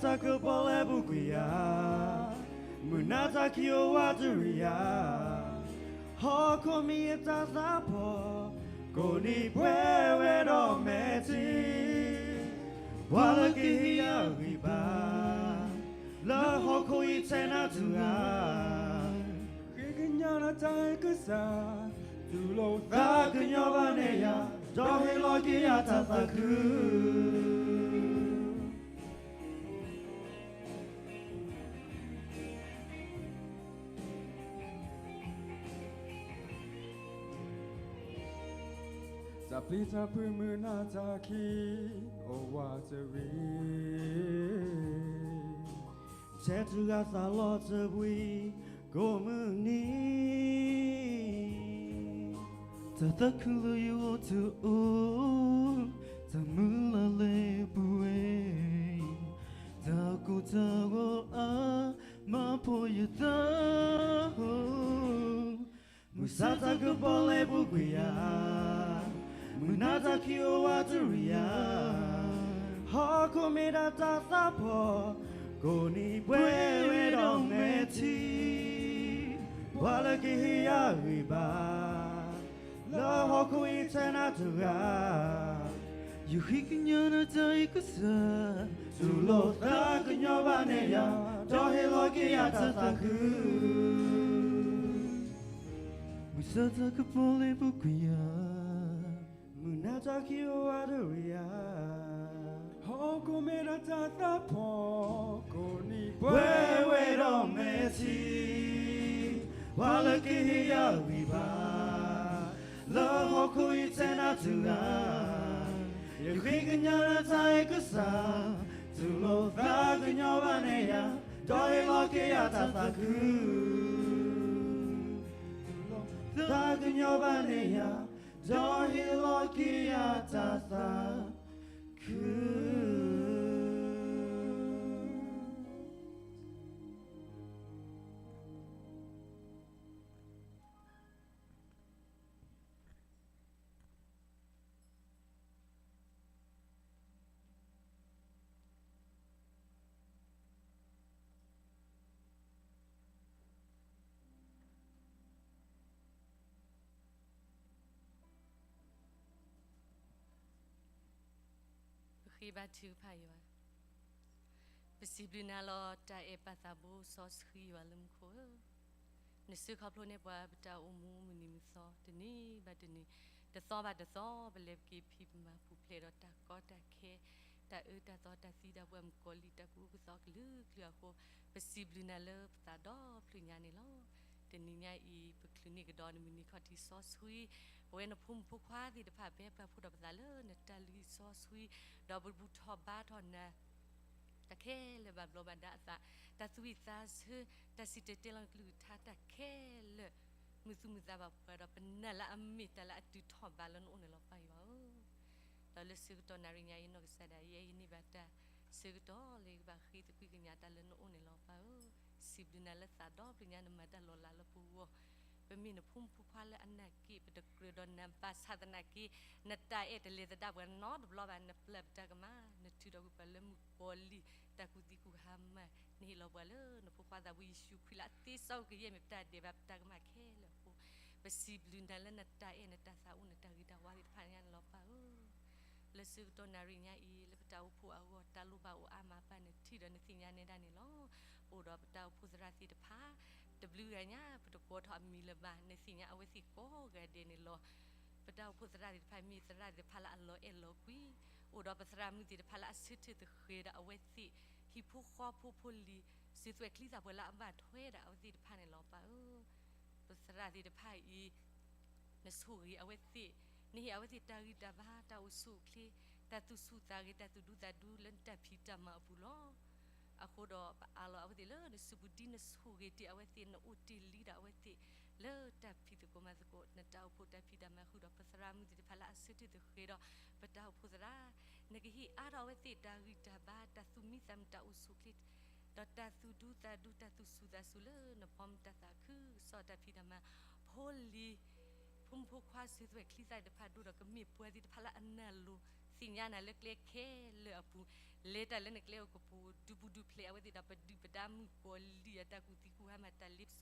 တၢ်ကပီၤလဲပူၤကွံာ်ယၤ, မုၢ်နၤတၢ်ခံးအိၣ်ဝးတရံးယၤ, ဟီၣ်ခိၣ်မ့ၢ်ယတၢ်သးဖီၣ်, ကိးနံၤပှဲၤဝဲဒီးမဲာ်ထံ, ပှၤလၢကဟ့ၣ်ယၤဂံၢ်ဘါ, လၢဟီၣ်ခိၣ်အံၤထဲနၤတဂၤ, ဃ့ကညးနၤတၢ်အဲၣ်ကစၢ်, တူၢ်လိာ်သးကညီၤဘၣ်န့ၢ်ယၤ, ဒီးဟ့ၣ်လီၤက့ၤယၤတၢ်သးခု တၢ်ပျံၤတၢ်ဖုးမုၢ်နၤတၢ်ခံးအိၣ်ဝးတရံး, ထဲတဂၤသးလီၤတဘှံး ကိးမုၢ်နံၤ တၢ်သးခုလၢယဂီၢ်တအိၣ်, တၢ်မုၢ်လၢ်လၢပူၤဝဲ, တၢ်ကိၢ်တၢ်ဂီၤအါ မၤဖှီၣ်ယသး, မုၢ်ဆါတၢ်ကပီၤလဲပူၤကွံာ်ယၤ, မုၢ်နၤတၢ်ခံးအိၣ်ဝးတရံးယၤ, ဟီၣ်ခိၣ်မ့ၢ်ဒၣ်တၢ်သးဖီၣ်, ကိးနံၤပှဲၤဝဲဒီးမဲာ်ထံ, ပှၤလၢကဟ့ၣ်ယၤဂံၢ်ဘါ, လၢဟီၣ်ခိၣ်အံၤထဲနၤတဂၤ, ယဃ့ကညးနၤတၢ်အဲၣ်ကစၢ်, တူၢ်လိာ်သးကညီၤဘၣ်န့ၢ်ယၤ, ဒီးဟ့ၣ်လီၤက့ၤယၤတၢ်သးခု မုၢ်ဆါတၢ်ကပီၤလဲပူၤကွံာ်ယၤ, မုၢ်နၤတၢ်ခံးအိၣ်ဝးတရံးယၤ, ဟီၣ်ခိၣ်မ့ၢ်ဒၣ်တၢ်သးဖီၣ်, ကိးနံၤပှဲၤဝဲဒီးမဲာ်ထံ, ပှၤလၢကဟ့ၣ်ယၤဂံၢ်ဘါ, လၢဟီၣ်ခိၣ်အံၤထဲနၤတဂၤ, ယဃ့ကညးနၤတၢ်အဲၣ်ကစၢ်, တူၢ်လိာ်သးကညီၤဘၣ်န့ၢ်ယၤ, ဒီးဟ့ၣ်လီၤက့ၤယၤတၢ်သးခု သးကညီၤဘၣ်န့ၢ်ယၤ, ဒီးဟ့ၣ်လီၤက့ၤယၤတၢ်သးခု ပဃ့ဘါထုကဖၣ်ယွၤ, ပစံးဘျုးနၤလီၤ တၢ်အဲၣ်ပၢ်သးဘိစီဆှံယွၤလၢမူခိၣ်ဧၢ, နစုခီဖျိန့ၢ်ပှၤပတၢ်အိၣ်မူမုၢ်နံၤမုၢ်သီ တနံၤဘၣ်တနံၤ, တသီဘၣ်တသီ ပလဲၤပက့ၤဖံးပမၤပူၤဖျဲးဒီးတၢ်ကီတၢ်ခဲ, တၢ်အၢတၢ်သီတၢ်သံတၢ်ပှၢ်မုၣ်ကီၤလံၢ်တၢ်ကူၣ်အုၣ်ကသီကလုာ်ကလုာ်အဃိ, ပစံးဘျုးနၤလၢပသးဒီဖျၢၣ်ညါန့ၣ်လီၤ. တနံၤညါအံၤ ပချုးန့ၢ်ကဒီးနမုၢ်နံၤခီၣ်ထံးစီဆှံ, ပဝဲနဖိမုၣ်ဖိခွါသ့ၣ်တဖၣ် ပဟဲပၢ်ဖှိၣ်ထီၣ်ပသးလၢနတၢ်လုၢ်စီဆှံ, ဒီးပဘူၣ်ထီၣ်ဘါထီၣ်နၤ တၢ်ခဲလၢာ်ဘၣ်ဘျီးဘၣ်ဒါအသး, တၢ်သူၣ်ဝံၣ်သးဆၢ, တၢ်စံၣ်တဲၤတဲလီၤကလုၢ်ကထါတၢ်ခဲလၢာ်, မုာ်သူၣ်မုာ်သးဘၣ်ပှၤဒီး ပနာ်လၢအမ့ၢ်တၢ်လၢအတုၤထီၣ်ဘးလၢနအိၣ်န့ၣ်လီၤပၢ်ယွၤဧၢ. ဒီးလၢဆၢကတီၢ်နၣ်ရံၣ်ညါအံၤ နီၢ်ကစၢ်ဒၣ်ယဲ ယန့ၢ်ဘၣ်တၢ်ဆၢကတီၢ်လၢယကဘၣ်ဃ့သကွံာ်ကညးတၢ်လၢနအိၣ်န့ၣ်လီၤပၢ်ဧၢ. စံးဘျုးနၤလၢသးဒီဖျၢၣ်ညါနမၤတၢ်လီၤလးလၢပဂီၢ်, ပမ့ၢ်နဖိမုၣ်ဖိခွါလၢအနာ်က့ ပတကြၢးဒီးနၤဘၣ်ဆၣ်သနာ်က့, နတၢ်အဲၣ်တလဲၤသဒၣ်ပှၤနီတဘျီဘၣ်, နပျၢ်ပတၢ်ကမၣ်, နထုးထီၣ်ကွံာ်ပှၤလၢမုၣ်ကီၤလံၢ်တၢ်ကူၣ်သံကူၣ်ဟါမၢ်, နဟ့ၣ်လီၤပှၤလၢနဖိခွါသးဘိယ့ၣ်ၡူးခရံာ်လၢအသ့စီကွံာ်ကယဲၢ်မ့ၢ် ပတၢ်ဒဲးဘးပတၢ်ကမၣ်ခဲလၢာ်အဃိ, ပစံးဘျုးနၤလၢနတၢ်အဲၣ်နတၢ်သးအိၣ်နတၢ်ဂ့ၤတၢ်ဝါသ့ၣ်တဖၣ်ညါန့ၣ်လီၤပၢ်ဧၢ. လၢဆၢကတီၢ်နၣ်ရံၣ်ညါအံၤ လၢပတၢ်အိၣ်ဖှိၣ်အဂီၢ် တၢ်လိၣ်ဘၣ်အိၣ်အါမးပၢ်နထံၣ်ဒီးနသ့ၣ်ညါနဲဒၣ်န့ၣ်လီၤ. အိၣ်ဒီးပတၢ်အိၣ်ဖှိၣ်သရၣ်သ့ၣ်တဖၣ်, တဘျုးဂၤညါ ပတကိးထီၣ်အမံၤလၢၤဘၣ်, နသ့ၣ်ညါအဝဲသ့ၣ်ကိးဂၤဒဲးန့ၣ်လီၤ. ပတၢ်အိၣ်ဖှိၣ်သရၣ်သ့ၣ်တဖၣ်မ့ၢ်သရၣ်သ့ၣ်တဖၣ်လၢအလီၤအဲၣ်လီၤကွံ, အိၣ်ဒီးပသရၣ်မုၣ်သ့ၣ်တဖၣ်လၢအဆၢထၢၣ်သဃဲၤဒီးအဝဲသ့ၣ်, ဟံၣ်ဖိဃီဖိဖိလံၤ, စုသွဲၣ်ချံသၣ်ပှဲၤလၢအဘၣ်ထွဲဒီးအဝဲသ့ၣ်တဖၣ်န့ၣ်လီၤပၢ်ဧၢ. ပသရၣ်သ့ၣ်တဖၣ်အံၤ နဆိၣ်ဂ့ၤအဝဲသ့ၣ်, နဟ့ၣ်အဝဲသ့ၣ်တၢ်ဂံၢ်တၢ်ဘါ တၢ်အိၣ်ဆူၣ်အိၣ်ချ့, တၢ်သူၣ်ဆူၣ်သးဂဲၤ တၢ်သူၣ်ဒူသးဒူလၢနတၢ်ဖံးတၢ်မၤအပူၤလီၤ. အဃိဒီးပအးလီၤအဝဲသ့ၣ်လၢနစုပူၤ ဒ်နဆိၣ်ဂ့ၤတ့ၢ်အဝဲသ့ၣ် နအိၣ်တ့ၢ်လံဒီးအဝဲသ့ၣ် လၢတၢ်ဖံးသကိးမၤသကိး နတၢ်အိၣ်ဖှိၣ်တၢ်ဖံးတၢ်မၤဃုာ်ဒီးပသရၣ်မုၣ်သ့ၣ်တဖၣ်လၢအဆၢထၢၣ်သဃဲၤဒီး ပတၢ်အိၣ်ဖှိၣ်သရၣ်, နကဟ့ၣ်အါထီၣ်အဝဲသ့ၣ်တၢ်ဂံၢ်တၢ်ဘါ တၢ်သူၣ်မံသးမုာ် တၢ်အိၣ်ဆူၣ်အိၣ်ချ့ ဒီးတၢ်သူၣ်ဒူသးဒူ တၢ်သူၣ်ဆူၣ်သးဆူၣ်လၢနဘီမုၢ် တၢ်သးခုကစီၣ်တၢ်ဖံးတၢ်မၤ, ဖိလံၤ ဖိမုၣ်ဖိခွါ စုသွဲၣ်ချံသၣ်သ့ၣ်တဖၣ် ဒိၣ်ဒီးကမ့ၢ်ပှၤသ့ၣ်တဖၣ်လၢအနၢ်လိၤ သ့ၣ်ညါနၤလၢကျဲခဲလၢာ်အပူၤ, လဲၤတၢ်လၢနကျဲအိၣ်ကပူၤ ဒုးပူၤဒုးဖျဲးအဝဲသ့ၣ်ဒီး ပဒုၣ်ပဒါမုၣ်ကီၤလံၢ်အတၢ်ကူၣ်သံကူၣ်ဟါမး တၢ်လ့ပစီ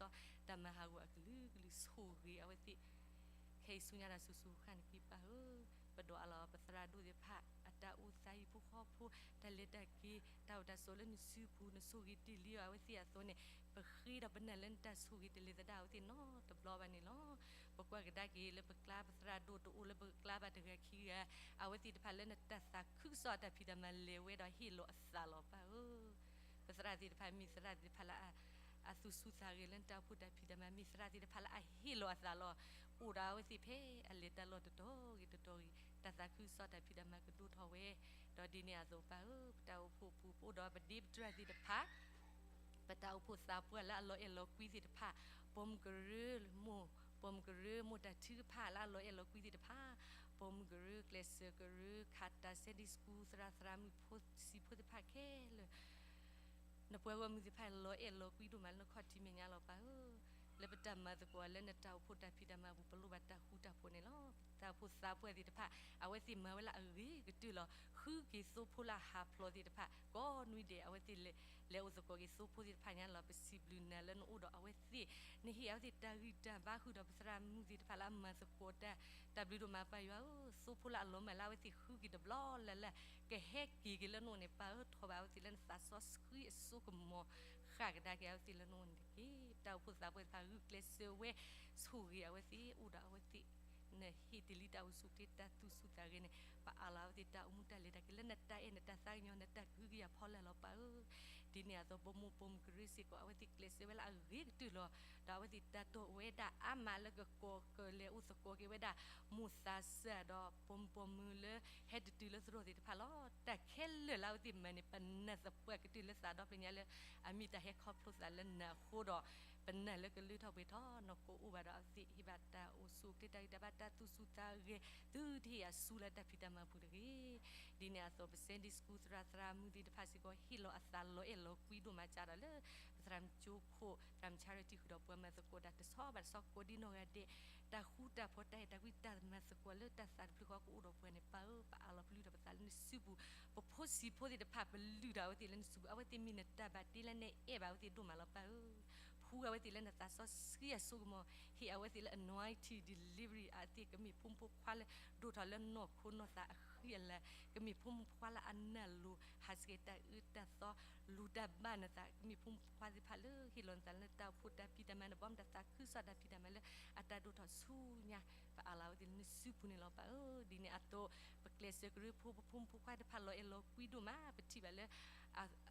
တၢ်မၤဟးဂီၤအကလုာ်ကလုာ် ဆိၣ်ဂ့ၤအဝဲသ့ၣ် ခဲအံၤဆူညါတၢ်ဆူၣ်ဆူၣ်ဃၣ်နက့ၤပၢ်ဧၢ, ပဒိးအးလီၤပသရၣ်ဒိၣ်သ့ၣ်တဖၣ် အတၢ်အိၣ်သးဟံၣ်ဖိဃီဖိ, တၢ်လဲၤတၢ်က့ၤ တၢ်အိၣ်တၢ်ဆိးလၢနစုပူၤ နဆိၣ်ဂ့ၤတ့ၢ်လံအီၤ အဝဲသ့ၣ်အသိးန့ၣ် ပဃ့ဒီးပနာ်လၢနတၢ်ဆိၣ်ဂ့ၤတလ့ၤသဒၣ်အဝဲသ့ၣ်နီတဘျီဘၣ်န့ၣ်လီၤ. ပကွၢ်ကဒါက့ၤလၢပကျါပသရၣ်ဒိၣ်တအိၣ်လၢပကျါဘၣ်တဂၤခံဂၤ, အဝဲသ့ၣ်တဖၣ်လၢနတၢ်သးခုကစီၣ်အတၢ်ဖံးတၢ်မၤလဲၤဝဲဒီးဟ့ၣ်လီၤအသးလီၤပၢ်ဧၢ ပသရၣ်သ့ၣ်တဖၣ်မ့ၢ်သရၣ်သ့ၣ်တဖၣ်လၢ အသူၣ်ဆူၣ်သးဂဲၤလၢနတၢ်အိၣ်ဖှိၣ်တၢ်ဖံးတၢ်မၤ မ့ၢ်သရၣ်သ့ၣ်တဖၣ်လၢအဟ့ၣ်လီၤအသးလီၤ. အိၣ်ဒီးအဝဲသ့ၣ်ဖဲအလဲၤတၢ်လီၢ်တတီၤဂ့ၤတတီၤဂ့ၤ တၢ်သးခုကစီၣ်တၢ်ဖံးတၢ်မၤကဒိၣ်ထီၣ်ဝဲ, ဒီးဒ်န့ၣ်အသိးပၢ်ဧၢ ပတၢ်အိၣ်ဖှိၣ်အပူၤ ပအိၣ်ဒီးပဒ့ပတြၢ်သ့ၣ်တဖၣ် ပတၢ်အိၣ်ဖှိၣ်သးပှၢ်လၢအလီၤအဲၣ်လီၤကွံသ့ၣ်တဖၣ်, ပိာ်မုၣ်ကရၢမိၢ်, ပိာ်မုၣ်ကရၢမိၢ်တၢ်ထုကဖၣ်လၢအလီၤအဲၣ်လီၤကွံသ့ၣ်တဖၣ်, ပိာ်မုၣ်ကရၢ ကျဲးစၢးကရၢ ခးတၢ် Sunday School သရၣ်သရၣ်မုၣ်ဖိဆံးဖိသ့ၣ်တဖၣ်ခဲလၢာ် နပှၤဂီၢ်မုၢ်သ့ၣ်တဖၣ်လီၤအဲၣ်လီၤကွံဒိၣ်မးလၢနခီၣ်ထံးမဲာ်ညါလီၤပၢ်ဧၢ, လၢပတၢ်မၤသကိးလၢနတၢ်အိၣ်ဖှိၣ်တၢ်ဖံးတၢ်မၤအပူၤ ပလိၣ်ဘၣ်တၢ်ဃူတၢ်ဖိးန့ၣ်လီၤ. တၢ်အိၣ်ဖှိၣ်သးပှၢ်သ့ၣ်တဖၣ် အဝဲသ့ၣ်မၤဝဲလၢအဂ့ၤကတၢၢ်လီၤ. ဃုက့ၤသိဖိလၢအဟးဖျိးသ့ၣ်တဖၣ် ကိးနွံဒဲး အဝဲသ့ၣ်လဲၤ လဲၤအိၣ်သကိးက့ၤသိဖိသ့ၣ်တဖၣ်ညါလီၤ. ပစံးဘျုးနၤလၢနအိၣ်ဒီးအဝဲသ့ၣ်, နဟ့ၣ်အဝဲသ့ၣ်တၢ်ဂံၢ်တၢ်ဘါဃုာ်ဒီးပသရၣ်မုၣ်သ့ၣ်တဖၣ်လၢအမၤသကိးတၢ်, တၢ်ဘျုးဒိၣ်မးပၢ်ယွၤဧၢ, သိဖိလၢအလီၤမၢ်လၢအဝဲသ့ၣ်ဃုက့ၤတဘျီလၢ်လၢ် ကဟဲက့ၤက့ၤလၢနအိၣ်န့ၣ် ပၢ်ဧၢ ထိးဘၣ်အဝဲသ့ၣ်လၢနသးစီဆှံအစိကမီၤ ဃၣ်ကဒါက့ၤအဝဲသ့ၣ်လၢနအိၣ်န့ၣ်တက့ၢ်. တၢ်အိၣ်ဖှိၣ်သးပှၢ်သ့ၣ်တဖၣ် ဂုာ်ကျဲးစၢးဝဲ ဆိၣ်ဂ့ၤအဝဲသ့ၣ် အိၣ်ဒီးအဝဲသ့ၣ် နဟ့ၣ်တ့ၢ်လံတၢ်အိၣ်ဆူၣ်အိၣ်ချ့ တၢ်သူၣ်ဆူၣ်သးဂဲၤန့ၣ် ပအးလီၤအဝဲသ့ၣ်တၢ်အိၣ်မူတၢ်လဲၤတၢ်က့ၤလၢနတၢ်အဲၣ် နတၢ်သးကညီၤ နတၢ်ကဟုကယာ်ဖီလာ်လီၤပၢ်ဧၢ. ဒ်န့ၣ်အသိး ပိာ်မုၣ်ပိာ်မုၣ်ကရၢစ့ၢ်ကီး အဝဲသ့ၣ်ကျဲးစၢးဝဲလၢအဂ့ၤကတၢၢ်လီၤ. ဒီးအဝဲသ့ၣ်တၢ်တိာ်ဝဲဒၣ်အါမးလၢကကိးကလဲၤအိၣ်သကိးက့ၤဝဲဒၣ် မိၢ်သးစၢ်ဒီးပိာ်မုၣ်ပိာ်မုၣ်လၢ ဟဲတတုၤလၢသရိာ်သ့ၣ်တဖၣ်လီၤ. တၢ်ခဲလၢာ်လၢအဝဲသ့ၣ်မၤန့ၣ် ပနာ်သပှၢ်ကတၢၢ်လၢသးဒီဖျၢၣ်ညါလၢ အမ့ၢ်တၢ်ဟဲခီဖျိသးလၢနၤအဃိဒီး ပနာ်လၢကလၢထီၣ်ပှဲၤထီၣ် နီၢ်ကအိၣ်ဘၣ်ဒီးအဝဲသ့ၣ် ဟ့ၣ်ဘၣ်တၢ်အိၣ်ဆူၣ်အိၣ်ချ့ တၢ်ဂံၢ်တၢ်ဘါ တၢ်သူၣ်ဆူၣ်သးဂဲၤ သုတဟ့ၣ်အဆူလၢတၢ်ဖံးတၢ်မၤပူၤတဂ့ၤ. ဒ်န့ၣ်အသိး ပ Sunday School သရၣ်သရၣ်မုၣ်သ့ၣ်တဖၣ်စ့ၢ်ကီး ဟ့ၣ်လီၤအသးလီၤအဲၣ်လီၤကွံဒိၣ်မးကဒီးလၢ ပသရၣ်မုၣ်ကၠိခိၣ် သရၣ်မုၣ် charity ဃုာ်ဒီးပှၤမၤသကိးတၢ်တဆီဘၣ်တဆီ ကိးဒံနီၢ်ဂၤဒဲး တၢ်ဃူတၢ်ဖိး တၢ်အဲၣ်တၢ်ကွံ တၢ်မၤသကိးလၢတၢ်သးတဖျၢၣ်ဃီကအိၣ်ဒီးပှၤန့ၣ် ပၢ်ဧၢ ပအးလီၤပလုၢ်ဒီးပသးလၢနစုပူၤ, ပဖိဆံးဖိသ့ၣ်တဖၣ် ပလုၢ်ဒီးအဝဲသ့ၣ်လၢနစုပူၤ, အဝဲသ့ၣ်မ့ၢ်နတၢ်ဘၣ်တ့လၢနအဲၣ်ဘၣ်အဝဲသ့ၣ်ဒိၣ်မးလီၤ ပၢ်ဧၢ. ဖှူအဝဲသ့ၣ်လၢနသးစီဆှံအစိကမီၤ, ဟ့ၣ်အဝဲသ့ၣ်လၢ anointing delivery အဝဲသ့ၣ်ကမ့ၢ်ဖိမုၣ်ဖိခွါလၢ ဒိၣ်ထီၣ်လၢနီၢ်ခိနီၢ်သးအဃံအလၤ, ကမ့ၢ်ဖိမုၣ်ဖိခွါလၢအနၢ်လိၤ ဟးဆှဲးတၢ်အၢတၢ်သီ လူၤတၢ်ဘၣ်နသး, ကမ့ၢ်ဖိမုၣ်ဖိခွါသ့ၣ်တဖၣ်လၢ ဟ့ၣ်လီၤနသးလၢနတၢ်အိၣ်ဖှိၣ်တၢ်ဖံးတၢ်မၤ နဘီမုၢ်တၢ်သးခုကစီၣ်တၢ်ဖံးတၢ်မၤလၢ အတၢ်ဒိၣ်ထီၣ်ဆူညါ, ပအးလီၤအဝဲသ့ၣ်လၢနစုပူၤန့ၣ်လီၤ ပၢ်ဧၢ. ဒ်န့ၣ်အသိး ပကျဲးစၢးကရၢဖိ ပဖိမုၣ်ဖိခွါတဖၣ်လီၤအဲၣ်လီၤကွံဒိၣ်မး, ပထံၣ်ဘၣ်လၢ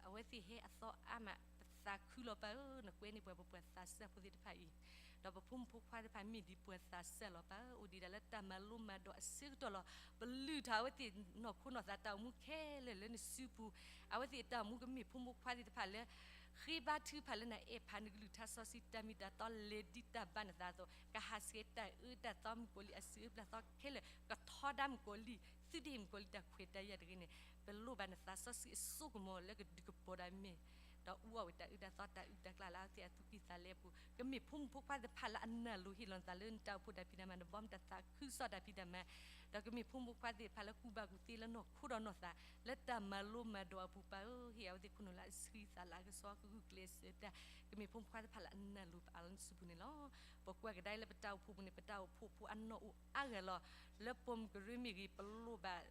အဝဲသ့ၣ်ဟဲအသီအါမး, ပသးခုလီၤ ပၢ်ဧၢ, နကွဲန့ၢ်ပှၤ ပပှၤသးစၢ်ဖိသ့ၣ်တဖၣ်အံၤ, ဒီးပဖိမုၣ်ဖိခွါတဖၣ်မ့ၢ်ဒံးပှၤသးစၢ်လီၤ ပၢ်ဧၢ, အိၣ်ဒံးဒၣ်လၢတၢ်မၤလိမၤဒိးအဆၢကတီၢ်လီၤ. ပလုၢ်ထီၣ်အဝဲသ့ၣ်နီၢ်ခိနီၢ်သးတၢ်အိၣ်မူခဲလၢာ်လၢနစုပူၤ, အဝဲသ့ၣ်တၢ်အိၣ်မူကမ့ၢ်ဖိမုၣ်ဖိခွါသ့ၣ်တဖၣ်လၢ ဃ့ဘါထုကဖၣ်လၢနအဲၣ်ဖးနကလုၢ်ကထါစီဆှံ တၢ်မ့ၢ်တၢ်တီလဲၤဒ်တၢ်ဘၣ်နသးအသိး, ကဟးဆှဲးတၢ်အၢတၢ်သီ မုၣ်ကီၤလံၢ်အစုအၢပျၢ်သီခဲလၢာ်, ကထီဒါမုၣ်ကီၤလံၢ်, သုတဟ့ၣ်မုၣ်ကီၤလံၢ်တၢ်ခွဲးတၢ်ယာ်တဂ့ၤန့ၣ်, ပလိၣ်ဘၣ်နသးစီဆှံအစိကမီၤလၢကဒုးကပီၤဒီးအမဲာ်, ဒီးအူအီၣ်ဝဲတၢ်အၢတၢ်သီတၢ်အုၣ်တၢ်ကျၢ်လၢအဝဲသ့ၣ်အသူၣ်ကံၢ်သးလဲအပူၤ, ကမ့ၢ်ဖိမုၣ်ဖိခွါသ့ၣ်တဖၣ်လၢအနၢ်လိၤဟ့ၣ်လီၤနသးလၢနတၢ်အိၣ်ဖှိၣ်တၢ်ဖံးတၢ်မၤ နဘီမုၢ်တၢ်သးခုကစီၣ်တၢ်ဖံးတၢ်မၤ, ဒီးကမ့ၢ်ဖိမုၣ်ဖိခွါသ့ၣ်တဖၣ်လၢကူၣ်ဘၣ်ကူၣ်သ့လၢနီၢ်ခိဒီးနီၢ်သး လၢတၢ်မၤလိမၤဒိးအပူၤ ပၢ်ဧၢ, ဟ့ၣ်အဝဲသ့ၣ်ခိၣ်နူာ်လၢအဆှံသးလၢအကဆှီ ကဂုာ်ကျဲးစၢးတၢ်, ကမ့ၢ်ဖိမုၣ်ဖိခွါသ့ၣ်တဖၣ်လၢအနၢ်လိၤ ပအးလီၤလၢနစုပူၤန့ၣ်လီၤ. ပကွၢ်ကဒါလၢပတၢ်အိၣ်ဖှိၣ်ပူၤန့ၣ် ပတၢ်အိၣ်ဖှိၣ်ဖိအနီၢ်အိၣ်အါဂၤလီၤ. လၢပိာ်မုၣ်ကရၢမ့ၢ်ဂ့ၤ ပလိၣ်ဘၣ်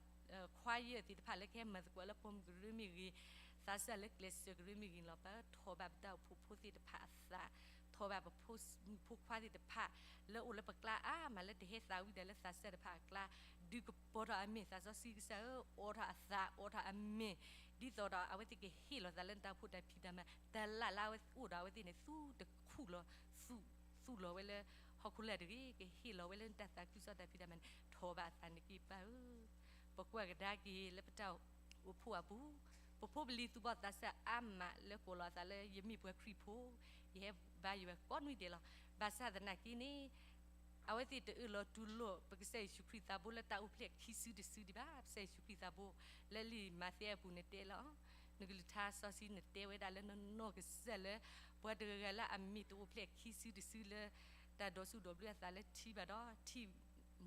choir သ့ၣ်တဖၣ်လၢကဟဲမၤသကိးလၢပိာ်မုၣ်ကရၢမ့ၢ်ဂ့ၤ, သးစၢ်လၢကျဲးစၢးကရၢမ့ၢ်ဂ့ၤန့ၣ်လီၤ. ပထိးဘၣ်ပတၢ်အိၣ်ဖှိၣ်ဖိသ့ၣ်တဖၣ်အသး, ထိးဘၣ်ပဖိမုၣ်ဖိခွါသ့ၣ်တဖၣ် လၢအိၣ်လၢပကျါအါမးလၢတဟဲသးဝံၣ်တၢ်လၢသးစၢ်တဖၣ်အကျါ, ဒုးကပီၤထီၣ်အမဲာ် သးစီဆှံကစၢ်ဧၢ, အိးထီၣ်အသး အိးထီၣ်အမဲာ်, ဒ်သိးဒီးအဝဲသ့ၣ်ကဟ့ၣ်လီၤသးလၢနတၢ်အိၣ်ဖှိၣ်တၢ်ဖံးတၢ်မၤ, တၢ်လၢ်လၢအဝဲအိၣ်ဒီးအဝဲသ့ၣ်န့ၣ် သူတခူၣ်လီၤ, သူ သူၣ်လီၤဝဲလၢဟီၣ်ခိၣ်လာ်တဂ့ၤ, ကဟ့ၣ်လီၤဝဲလၢနတၢ်သးခုကစီၣ်တၢ်ဖံးတၢ်မၤန့ၣ် ထိးဘၣ်အသးန့ၣ်က့ၤ ပၢ်ဧၢ. ပကွၢ်ကဒါက့ၤလၢပတၢ်အိၣ်ဖှိၣ်အပူၤ, ပဖိပလံၤသူၣ်ဘီၣ်သးစၢ်အါမးလၢကိးလီၤအသးလၢယမ့ၢ်ပှၤခရံာ်ဖိ, ယဟဲဘါယွၤကိးနွံဒဲးလီၤ. ဘၣ်ဆၣ်သနာ်က့န့ၣ် အဝဲသ့ၣ်တအၢၣ်လီၤတူၢ်လိာ် ပကစၢ်ယ့ၣ်ၡူးခရံာ်သးဘိလၢတၢ်အိၣ်ဖျဲၣ်ခံစုတစုဒံးဘၣ်. ပကစၢ်ယ့ၣ်ၡူးခရံာ်သးဘိ လၢလံာ်မးသဲအပူၤန့ၣ်တဲလီၤ, နကလုၢ်ကထါစီဆှံန့ၣ်တဲဝဲဒၣ်လၢနနီၢ်ကစၢ်လၢ ပှၤတဂၤဂၤလၢအမ့ၢ်တအိၣ်ဖျဲၣ်ခံစုတစုလၢ တၢ်ဒိးစူးဒိးဘျၢအသးလၢထံဘၣ်ဒီး ထံၣ်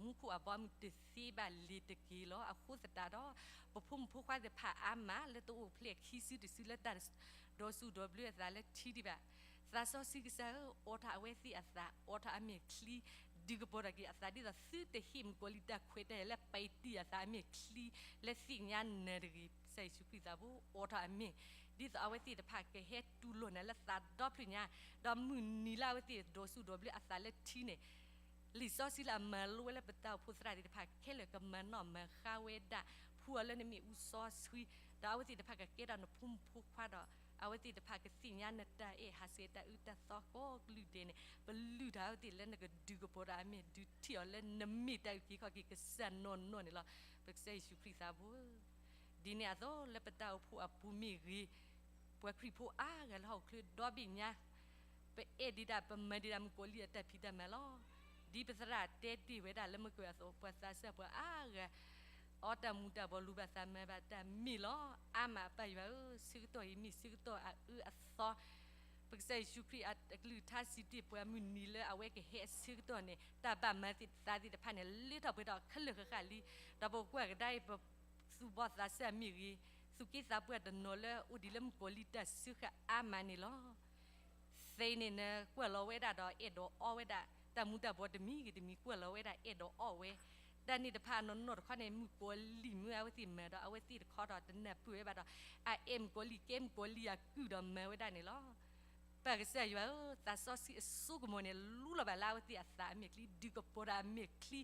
မူခိၣ်အဘီအမုၢ်တသ့ဘၣ်လ့ၤတက့ၢ်လီၤ. အဃိသတးဒီး ပဖိမုၣ်ဖိခွါသ့ၣ်တဖၣ်အါမး လၢတအိၣ်ဖျဲၣ်ခံစုတစုလၢတၢ်ဒီးစူၣ်ဒီဘျၢအသးလၢထံဒံးဘၣ်, သးစီဆှံကစၢ်ဧၢ, အိးထီၣ်အဝဲသ့ၣ်အသး, အိးထီၣ်အမဲာ်ချံ, ဒုးကပီၤထီၣ်က့ၤအသး ဒ်သိးသုတဟ့ၣ်မုၣ်ကီၤလံၢ်တၢ်ခွဲးတၢ်ယာ်လၢပာ်တ့ၢ်အသးအမဲာ်ချံ လၢသ့ၣ်ညါနၤတဂ့ၤ. ကစၢ်ယ့ၣ်ၡူးခရံာ်သးဘိ အိးထီၣ်အမဲာ်, ဒ်သိးအဝဲသ့ၣ်တဖၣ်ကဟဲတူၢ်လိာ်နၤလၢသးဒီဖျၢၣ်ညါ, ဒီးမုၢ်နံၤလၢအဝဲသ့ၣ်ဒီးစူၣ်ဒီဘျၢအသးလၢထံန့ၣ် လံာ်စီဆှံလၢအမၤလိဝဲလၢပတၢ်အိၣ်ဖှိၣ်သရၣ်သ့ၣ်တဖၣ်ခဲလၢာ် ကမၤနီၣ်မၤဃါဝဲဒၣ်, ဖှူအီၤလၢနမ့ၣ်အူစီဆှံ, ဒီးအဝဲသ့ၣ်တဖၣ်ကကဲထီၣ်နဖိမုၣ်ဖိခွါဒီး အဝဲသ့ၣ်တဖၣ်ကသ့ၣ်ညါနတၢ်အဲၣ်ဟးဆှဲးတၢ်အၢတၢ်သီကိးကလုာ်ဒဲးန့ၣ် ပလုၢ်ထီၣ်အဝဲသ့ၣ်လၢနကဒုးကပီၤဒီးအမဲာ်ဒုးထံၣ်အီၤလၢနမ့ၢ်တၢ်အုၣ်က့ၤခီၣ်က့ၤကစၢ်နီၢ်နီၢ်န့ၣ်လီၤ. ပကစၢ်ယ့ၣ်ၡူးခရံာ်သးဘိဧၢ ဒ်န့ၣ်အသိးလၢပတၢ်အိၣ်ဖှိၣ်အပူၤမ့ၢ်ဂ့ၤ, ပှၤခရံာ်ဖိအါဂၤလၢဟီၣ်ခိၣ်ချၢဒီဘ့ၣ်ညါ ပအဲၣ်ဒံးဒၣ် ပမၤဒံးဒၣ်မုၣ်ကီၤလံၢ်အတၢ်ဖံးတၢ်မၤလီၤ. ဒ်ပသရၣ်တဲတ့ၢ်ဝဲဒၣ်လၢမုၢ်ကၢအသိး ပှၤသးစၢ်ပှၤအါဂၤ အီတၢ်မူၤတၢ်ဘှီး လူၤဘၣ်သးမၤဘၣ်တၢ်မ့ၢ်လီၤ. အါမးအပၢ်ယွၤဧၢ, ဆၢကတီၢ်အံၤမ့ၢ်ဆၢကတီၢ်အအၢအသီ ပကစၢ်ယ့ၣ်ၡူးခရံာ်အကလုၢ်ကထါစံးတ့ၢ်ပှၤ မုၢ်နံၤလၢအဝဲကဟဲအဆၢကတီၢ်န့ၣ် တၢ်ဘၣ်မၤသးသ့ၣ်တဖၣ်န့ၣ် လၢထီၣ်ပှဲၤထီၣ်ခဲလၢာ်ဃၣ်ဃၣ်လံ. ဒီးပကွၢ်ကဒါအံၤ ပသူၣ်ဘီၣ်သးစၢ်မ့ၢ်ဂ့ၤ, သူၣ်က့သးပှၢ်တနီၤလၢအိၣ်ဒံးလၢမုၣ်ကီၤလံၢ်တၢ်စၢဃာ်အါမးန့ၣ်လီၤ. သ့န့ၣ်နကွၢ်လီၤဝဲဒၣ်ဒီးအဲၣ်ဒိးအီဝဲဒၣ်, တၢ်မူၤတၢ်ဘှီးတမံၤဂ့ၤတမံၤ ကွၢ်လီၤဝဲဒၣ်အဲၣ်ဒိးအီဝဲ, တၢ်န့ၣ်တဖၣ်နီၢ်နီၢ်တခီန့ၣ် မုၣ်ကီၤလံၢ်မ့ၢ်အဝဲသ့ၣ်မၤဒီး အဝဲသ့ၣ်တခီဒီးတနၢ်ပၢၢ်ဝဲဘၣ်ဒီး အအဲၣ်မုၣ်ကီၤလံၢ် ကဲမုၣ်ကီၤလံၢ်အကုၢ်ဒီးမၤဝဲဒၣ်န့ၣ်လီၤ. ပၢ်ကစၢ်ယွၤဧၢ, သးစီဆှံအစိကမီၤန့ၣ် လူလီၤဘၣ်လၢအဝဲသ့ၣ်အသးအမဲာ်ချံ, ဒုးကပီၤဒီးအမဲာ်ချံ,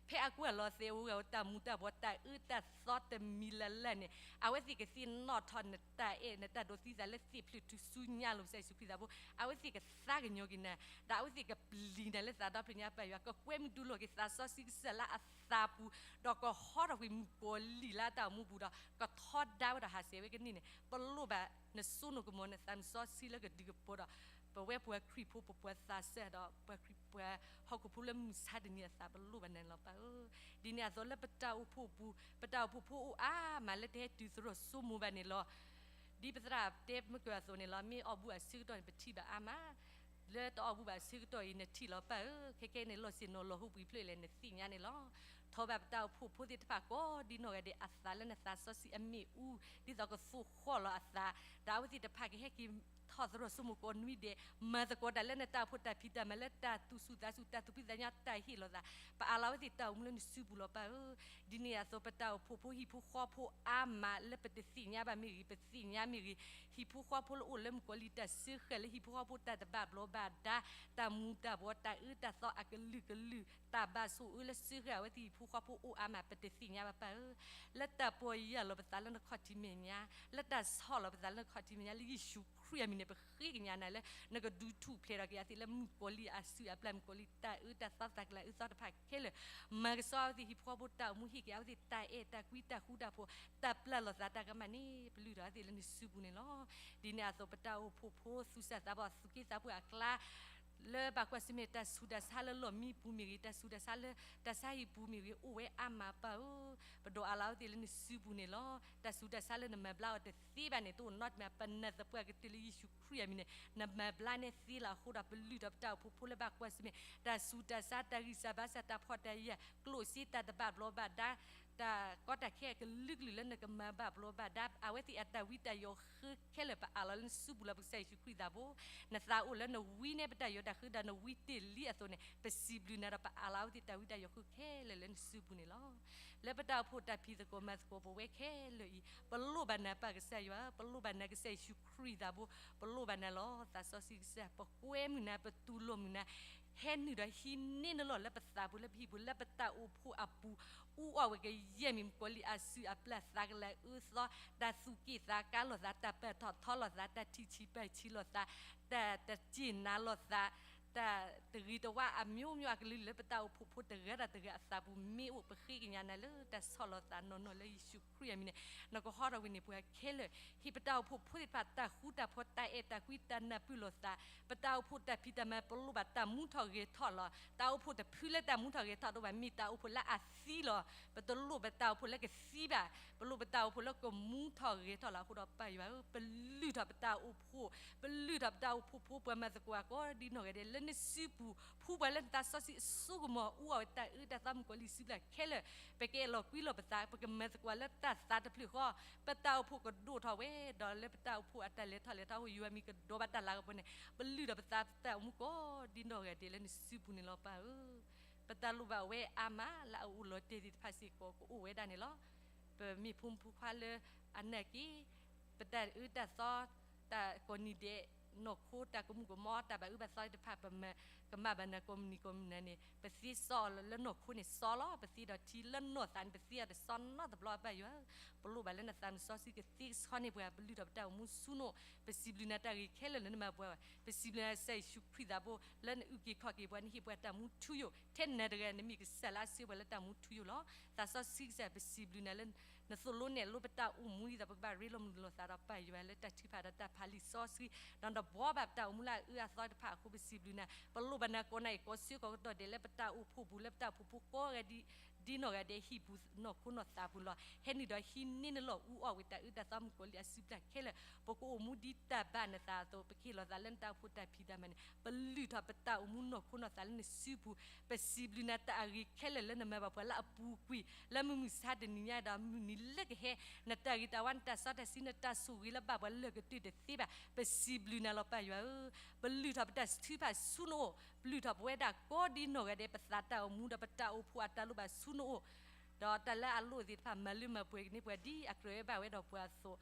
ဖဲအကွၢ်လီၤသဲးဝဲတၢ်မူၤတၢ်ဘှီး တၢ်အၢတၢ်သီတမံၤလၢ်လၢ်န့ၣ် အဝဲသ့ၣ်ကသ့ၣ်နီၣ်ထီၣ်နတၢ်အဲၣ် နတၢ်ဒိးသံသးလၢသ့ၣ်ဖျၢၣ်ထူၣ်စုညါလီၤ. ကစၢ်ယ့ၣ်ၡူးခရံာ်သးဘိ အဝဲသ့ၣ်ကသးကညီၤက့ၤနၤ, ဒီးအဝဲသ့ၣ်ကပျံၤနၤလၢသးဒီဖျၢၣ်ညါ ပၢ်ယွၤ ကကွဲမုာ်တူၢ်လိာ်က့ၤသးစီဆှံကစၢ်လၢအသးပူၤ, ဒီးကဟီထီၣ်ကွံာ်မုၣ်ကီၤလံၢ်လၢအတၢ်အိၣ်မူပူၤဒီး ကထီဒါဝဲဒီးဟးဆှဲးဝဲကန့ၢ်န့ၣ် ပလိၣ်ဘၣ်နစိနကမီၤ နသးမုၢ်စီဆှံလၢကဒုးကပီၤဒီး ပဝဲပှၤခရံာ်ဖိ ပပှၤသးစၢ်ဒီး ပှၤခရံာ်ပှၤဟီၣ်ခိၣ်ဖိလၢမုၢ်ဆါတနံၤအသး ပလိၣ်ဘၣ်နၤလီၤ ပၢ်ဧၢ. ဒ်န့ၣ်အသိးလၢပတၢ်အိၣ်ဖှိၣ်ပူၤ ပတၢ်အိၣ်ဖှိၣ်ဖိအိၣ်အါမးလၢတဟဲတုၤသရိာ်စိမိၤဘၣ်န့ၣ်လီၤ. ဒ်ပသရၣ်တဲမုၢ်ကၢအသိးန့ၣ်လီၤ, မ့ၢ်အီၣ်ဘူၣ်အဆၢကတီၢ်န့ၣ် ပထံၣ်ဘၣ်အါမး, လၢတအီၣ်ဘူၣ်ဘၣ်အဆၢကတီၢ်အံၤ နထံၣ်လီၤ ပၢ်ဧၢ. ခဲကဲန့ၣ် လီၢ်ဆ့ၣ်နီၤလီၤဟိပှံၤဖျၢၣ်လဲၣ် နသ့ၣ်ညါန့ၣ်လီၤ. ထီၣ်ဘၣ်ပတၢ်အိၣ်ဖှိၣ်ဖိသ့ၣ်တဖၣ်ကိးဒ်နီၢ်ဂၤဒဲးအသးလၢနသးစီဆှံအမ့ၣ်အူ, ဒ်သိးကသိၣ်ဃီၣ်လီၤအသး, ဒီးအဝဲသ့ၣ်တဖၣ်ကဟဲက့ၤထီၣ်သရိာ်စိမိၤကိးနွံဒဲး, မၤသကိးတၢ်လၢနတၢ်အိၣ်ဖှိၣ်တၢ်ဖံးတၢ်မၤလၢတၢ်သူၣ်ဆူၣ်သးဆူၣ် တၢ်သူၣ်ဖှံသးညီ တၢ်ဟ့ၣ်လီၤသး, ပအးလီၤအဝဲသ့ၣ်တၢ်အိၣ်မူလၢနစုပူၤလီၤ ပၢ်ဧၢ. ဒ်န့ၣ်အသိး ပတၢ်အိၣ်ဖှိၣ်ဖိဟံၣ်ဖိဃီဖိအါမးလၢပတသ့ၣ်ညါဘၣ်မ့ၢ်ဂ့ၤ ပသ့ၣ်ညါမ့ၢ်ဂ့ၤ, ဟံၣ်ဖိဃီဖိလၢအိၣ်လၢမုၣ်ကီၤလံၢ်တၢ်စၢဃာ်လၢဟံၣ်ဖိဃီဖိတၢ်တဘၣ်ဘျီးဘၣ်ဒါ, တၢ်မူၤတၢ်ဘှီး တၢ်အၢတၢ်သီအကလုာ်ကလုာ်, တၢ်ဘၣ်ဆိၣ်အၢလၢစၢဃာ်အဝဲသ့ၣ်ဟံၣ်ဖိဃီဖိအိၣ်အါမး ပတသ့ၣ်ညါဘၣ် ပၢ်ဧၢ. လၢတၢ်ပီၢ်ယၢ်လီၤပသးလၢနခီၣ်ထံးမဲာ်ညါ, လၢတၢ်ဆီၣ်လီၤပသးလၢနခီၣ်ထံးမဲာ်ညါ လၢယ့ၣ်ၡူးခရံာ်အမံၤန့ၣ် ပဃ့ကညးနၤလၢ နကဒုးထူၣ်ဖျဲးထီၣ်က့ၤအဝဲသ့ၣ်လၢမုၣ်ကီၤလံၢ်အစုၣ်အပျၢ် မုၣ်ကီၤလံၢ်တၢ်အၢတၢ်သီ တၢ်ကလၤအၢသီတဖၣ်ခဲလၢာ်, မၤကဆှီအဝဲသ့ၣ်ဟံၣ်ဖိဃီဖိတၢ်အိၣ်မူ ဟ့ၣ်က့ၤအဝဲသ့ၣ်တၢ်အဲၣ်တၢ်ကွံတၢ်ဃူတၢ်ဖိး တၢ်ပျၢ်လီၤသးတၢ်ကမၣ်န့ၣ် ပလုၢ်ထီၣ်အဝဲသ့ၣ်လၢနစုပူၤန့ၣ်လီၤ. ဒ်န့ၣ်အသိး ပတၢ်အိၣ်ဖှိၣ်ဖိသူၣ်စၢ်သးဘီၣ် သူၣ်က့သးပှၢ်အကျါ လၢဘၣ်ကွၢ်ဆၢၣ်မဲာ်တၢ်ဆူးတၢ်ဆါလၢလီၢ်မံပူၤမ့ၢ်ဂ့ၤ, တၢ်ဆူးတၢ်ဆါလၢတၢ်ဆါဟံၣ်ပူၤမ့ၢ်ဂ့ၤ အိၣ်ဝဲအါမး ပၢ်ဧၢ. ပဒိးအးလီၤအဝဲသ့ၣ်လၢနစုပူၤန့ၣ်လီၤ. တၢ်ဆူးတၢ်ဆါလၢနမၤဘျါအီၤတသ့ဘၣ်န့ၣ် တအိၣ်နီတမံၤ ပနၢ်သပှၢ်ကတၢၢ်လၢယ့ၣ်ၡူးခရံာ်အမံၤန့ၣ် နမၤဘျါန့ၢ်သ့လီၤအဃိဒီး ပလုၢ်ထီၣ်ပတၢ်အိၣ်ဖှိၣ်ဖိလၢဘၣ်ကွၢ်ဆၢၣ်မဲာ် တၢ်ဆူးတၢ်ဆါ တၢ်ဂံၢ်စၢ်ဘါစၢ် တၢ်ဖှီၣ်တၢ်ယာ် ကျိၣ်စ့ တၢ်တဘၣ်ဘျီးဘၣ်ဒါ တၢ်ကီတၢ်ခဲအကလုာ်ကလုာ်လၢနကမၤဘၣ်ဘျီးဘၣ်ဒါ အဝဲသ့ၣ်အတၢ်ဝံတၢ်ယိးဃုခဲလၢာ် ပအးလီၤလၢနစုပူၤလီၤ ပကစၢ်ယ့ၣ်ၡူးခရံာ်သးဘိ. နသးအိၣ်လၢနဝံန့ၢ်ပတၢ်ယိးတၢ်ဃုဒီးနဝံတ့ၢ်လံအသိးန့ၣ် ပစံးဘျုးနၤဒီး ပအးလီၤအဝဲသ့ၣ်တၢ်ဝံတၢ်ယိးဃုခဲလၢာ်လၢနစုပူၤန့ၣ်လီၤ. လၢပတၢ်အိၣ်ဖှိၣ်တၢ်ဖံးသကိးမၤသကိးပဝဲခဲလၢာ်အံၤ ပလိၣ်ဘၣ်နၤပၢ်ကစၢ်ယွၤ, ပလိၣ်ဘၣ်နၤကစၢ်ယ့ၣ်ၡူးခရံာ်သးဘိ, ပလိၣ်ဘၣ်နၤလီၤ သးစီဆှံကစၢ်, ပကွဲမုာ်နၤ ပတူၢ်လိာ်မုာ်နၤ ဟဲနုာ်ဒီးဟံးန့ၢ်နလီၢ်လၢပသးပူၤ လၢပဟံၣ်ပူၤ လၢပတၢ်အိၣ်ဖှိၣ်အပူၤ အူအီၣ်ဝဲကယဲၢ်မံၤ မုၣ်ကီၤလံၢ်အစုၣ်အပျၢ် သးကလၤအၢသီ တၢ်သူၣ်က့ၣ်သးကါလိာ်သး တၢ်ပာ်ထီၣ်ထီလိာ်သး တၢ်ထံၣ်ဆံးပာ်ဆံးလိာ်သး တၢ်တစ့ၢ်နၤလိာ်သး တၢ်တဂ့ၤတဝါအမျိုးမျိုးအကလုာ်လၢပတၢ်အိၣ်ဖှိၣ်ဖိ တဂၤဒီးတဂၤအသးပူၤမ့ၢ်အိၣ် ပဃ့ကညးနၤလၢတၢ်ဆီၣ်လီၤသးနီၢ်နီၢ်လၢယ့ၣ်ၡူးခရံာ်အမံၤန့ၣ် နကဟီထီၣ်ဝဲန့ၣ် ပှၤခဲလၢာ် ဟ့ၣ်ပတၢ်အိၣ်ဖှိၣ်ဖိသ့ၣ်တဖၣ် တၢ်ဃူတၢ်ဖိး တၢ်အဲၣ်တၢ်ကွံ တၢ်နၢ်ပၢၢ်လိာ်သး ပတၢ်အိၣ်ဖှိၣ်တၢ်ဖံးတၢ်မၤ ပလိၣ်ဘၣ်တၢ်မူထီၣ်ဂဲၤထီၣ်လီၤ. တၢ်အိၣ်ဖှိၣ်တဖုလၢတၢ်မူထီၣ်ဂဲၤထီၣ်တအိၣ်ဘၣ် မ့ၢ်တၢ်အိၣ်ဖှိၣ်လၢအသံလီၤ. ပတလိၣ်ပတၢ်အိၣ်ဖှိၣ်လၢကသံဘၣ်, ပလိၣ်ပတၢ်အိၣ်ဖှိၣ်လၢကမူထီၣ်ဂဲၤထီၣ်လီၤ. အဃိဒီးပၢ်ယွၤဧၢ, ပလုၢ်ထီၣ်ပတၢ်အိၣ်ဖှိၣ်, ပလုၢ်ထီၣ်ပတၢ်အိၣ်ဖှိၣ်ဖိ ပှၤမၤသကိးအကိးဒ်နီၢ်ဂၤဒဲးလၢ နစုပူၤ, ဖှူပှၤလၢနသးစီဆှံအစိကမီၤ, အူအီၣ်ဝဲတၢ်အၢတၢ်သီမုၣ်ကီၤလံၢ်စုပူၤခဲလၢာ်, ပကအဲၣ်လီၤကွံလီၤပသး, ပကမၤသကိးလၢတၢ်သါတဖျၢၣ်ဃီ, ပတၢ်အိၣ်ဖှိၣ်ကဒိၣ်ထီၣ်ဝဲ, ဒီးလၢပတၢ်အိၣ်ဖှိၣ်အတၢ်လဲၤထီၣ်လဲၤထီၣ်အဃိ ယွၤမ့ၢ်ကဒီးဘၣ်တၢ်လၤကပီၤန့ၣ်, ပလုၢ်ထီၣ်ပသး ပတၢ်အိၣ်မူကိးဒ်နီၢ်ဂၤဒဲးလၢနစုပူၤန့ၣ်လီၤ ပၢ်ဧၢ. ပတၢ်လိၣ်ဘၣ်ဝဲအါမးလၢအအိၣ်လီၤတဲာ်သ့ၣ်တဖၣ်စ့ၢ်ကီး ကအိၣ်ဝဲဒၣ်န့ၣ်လီၤ. ပမ့ၢ်ဖိမုၣ်ဖိခွါလၢအနာ်က့ၤ ပတၢ်အၢတၢ်သီ, တၢ်ကိးနံၤဒဲး, နီၢ်ခိတၢ်ကမူၣ်ကမီၤ တၢ်ဘၣ်အၢဘၣ်သီသ့ၣ်တဖၣ် ပမၤ, ကမၣ်ဘၣ်နၤကိးမုၢ်နံၤကိးမုၢ်နၤန့ၣ် ပသ့စီအီၤလီၤ. လၢနီၢ်ခိန့ၣ်စီလီၤ, ပသ့ဒီးထံ, လၢနီၢ်သးန့ၣ် ပသ့အီၤတစီနီတဘျီ ပၢ်ယွၤဧၢ. ပလိၣ်ဘၣ်လၢနသးစီဆှံကသ့ကဆှီန့ၢ်ပှၤ, ပလုၢ်ထီၣ်ပတၢ်အိၣ်မူဆူနအိၣ်, ပစံးဘျုးနၤတၢ်ဂ့ၤခဲလၢာ်လၢနမၤပှဲၤ, ပစံးဘျုးနၤကစၢ်ယ့ၣ်ၡူးခရံာ်သးဘိ လၢနအုၣ်က့ၤခီၣ်က့ၤပှၤ နဟ့ၣ်ပှၤတၢ်မူထူယိာ်, ထဲနၤတဂၤ နမ့ၢ်ကစၢ်လၢအစံးပှၤလၢတၢ်မူထူယိာ်လီၤ. သးစီဆှံကစၢ် ပစံးဘျုးနၤလၢ နသိၣ်လိနဲၣ်လိပတၢ်အိၣ်မူဒ်သိး ပကဘၣ်ရ့လိာ်မုာ်လိာ်သးဒီးပၢ်ယွၤလၢတၢ်ထုကဖၣ်ဒီးတၢ်ဖးလံာ်စီဆှံ, ဒီးနဘှီဘၣ်ပတၢ်အိၣ်မူလၢအအၢအသီတဖၣ်အဃိ ပစံးဘျုးနၤ, ပလိၣ်ဘၣ်နၤကိးနံၤကိးဆၢကိးကတီၢ်ဒဲး လၢပတၢ်အိၣ်ဖှိၣ်ပူၤ လၢပတၢ်အိၣ်ဖှိၣ်ဖိကိးဂၤဒဲး ဒ်နီၢ်ဂၤဒဲးဟံၣ်ပူၤနီၢ်ခိနီၢ်သးပူၤလီၤ. ဟဲနုာ်ဒီးဟံးန့ၢ်နလီၢ်အူအီၣ်ဝံၤတၢ်အၢတၢ်သီမုၣ်ကီၤလံၢ်အစုပျၢ်ခဲလၢာ်, ပကအိၣ်မူဒ်တၢ်ဘၣ်နသးအသိး ပကဟ့ၣ်လီၤသးလၢနတၢ်အိၣ်ဖှိၣ်တၢ်ဖံးတၢ်မၤန့ၣ် ပလုၢ်ထီၣ်ပတၢ်အိၣ်မူနီၢ်ခိနီၢ်သးလၢနစုပူၤ, ပစံးဘျုးနၤတၢ်အဂ့ၤခဲလၢာ်လၢနမၤဘၣ်ပှၤလၢအပူၤကွံာ် လၢမုၢ်မဆါတနံၤညါဒီးမုၢ်နံၤလၢကဟဲ, နတၢ်ဂ့ၤတၢ်ဝါ နတၢ်စီတၢ်ဆှံ နတၢ်ဆိၣ်ဂ့ၤလၢဘၣ်ပှၤလၢာ်ကတၢၢ်တသ့ဘၣ်, ပစံးဘျုးနၤလီၤပၢ်ယွၤဧၢ. ပလုၢ်ထီၣ်ပတၢ်ထုကဖၣ်ဆူနအိၣ်, ပလုၢ်ထီၣ်ပဝဲဒၣ်ကိးဒ်နီၢ်ဂၤဒဲး ပသးတၢ်အိၣ်မူဒီးပတၢ်အိၣ်ဖှိၣ်အတၢ်လိၣ်ဘၣ်ဆူနအိၣ်, ဒီးတၢ်လၢအလိၣ်သ့ၣ်တဖၣ် မၤလၢမၤပှဲၤကန့ၢ်ပှၤ ဒ်အကြၢးဝဲဘၣ်ဝဲဒီးပှၤအ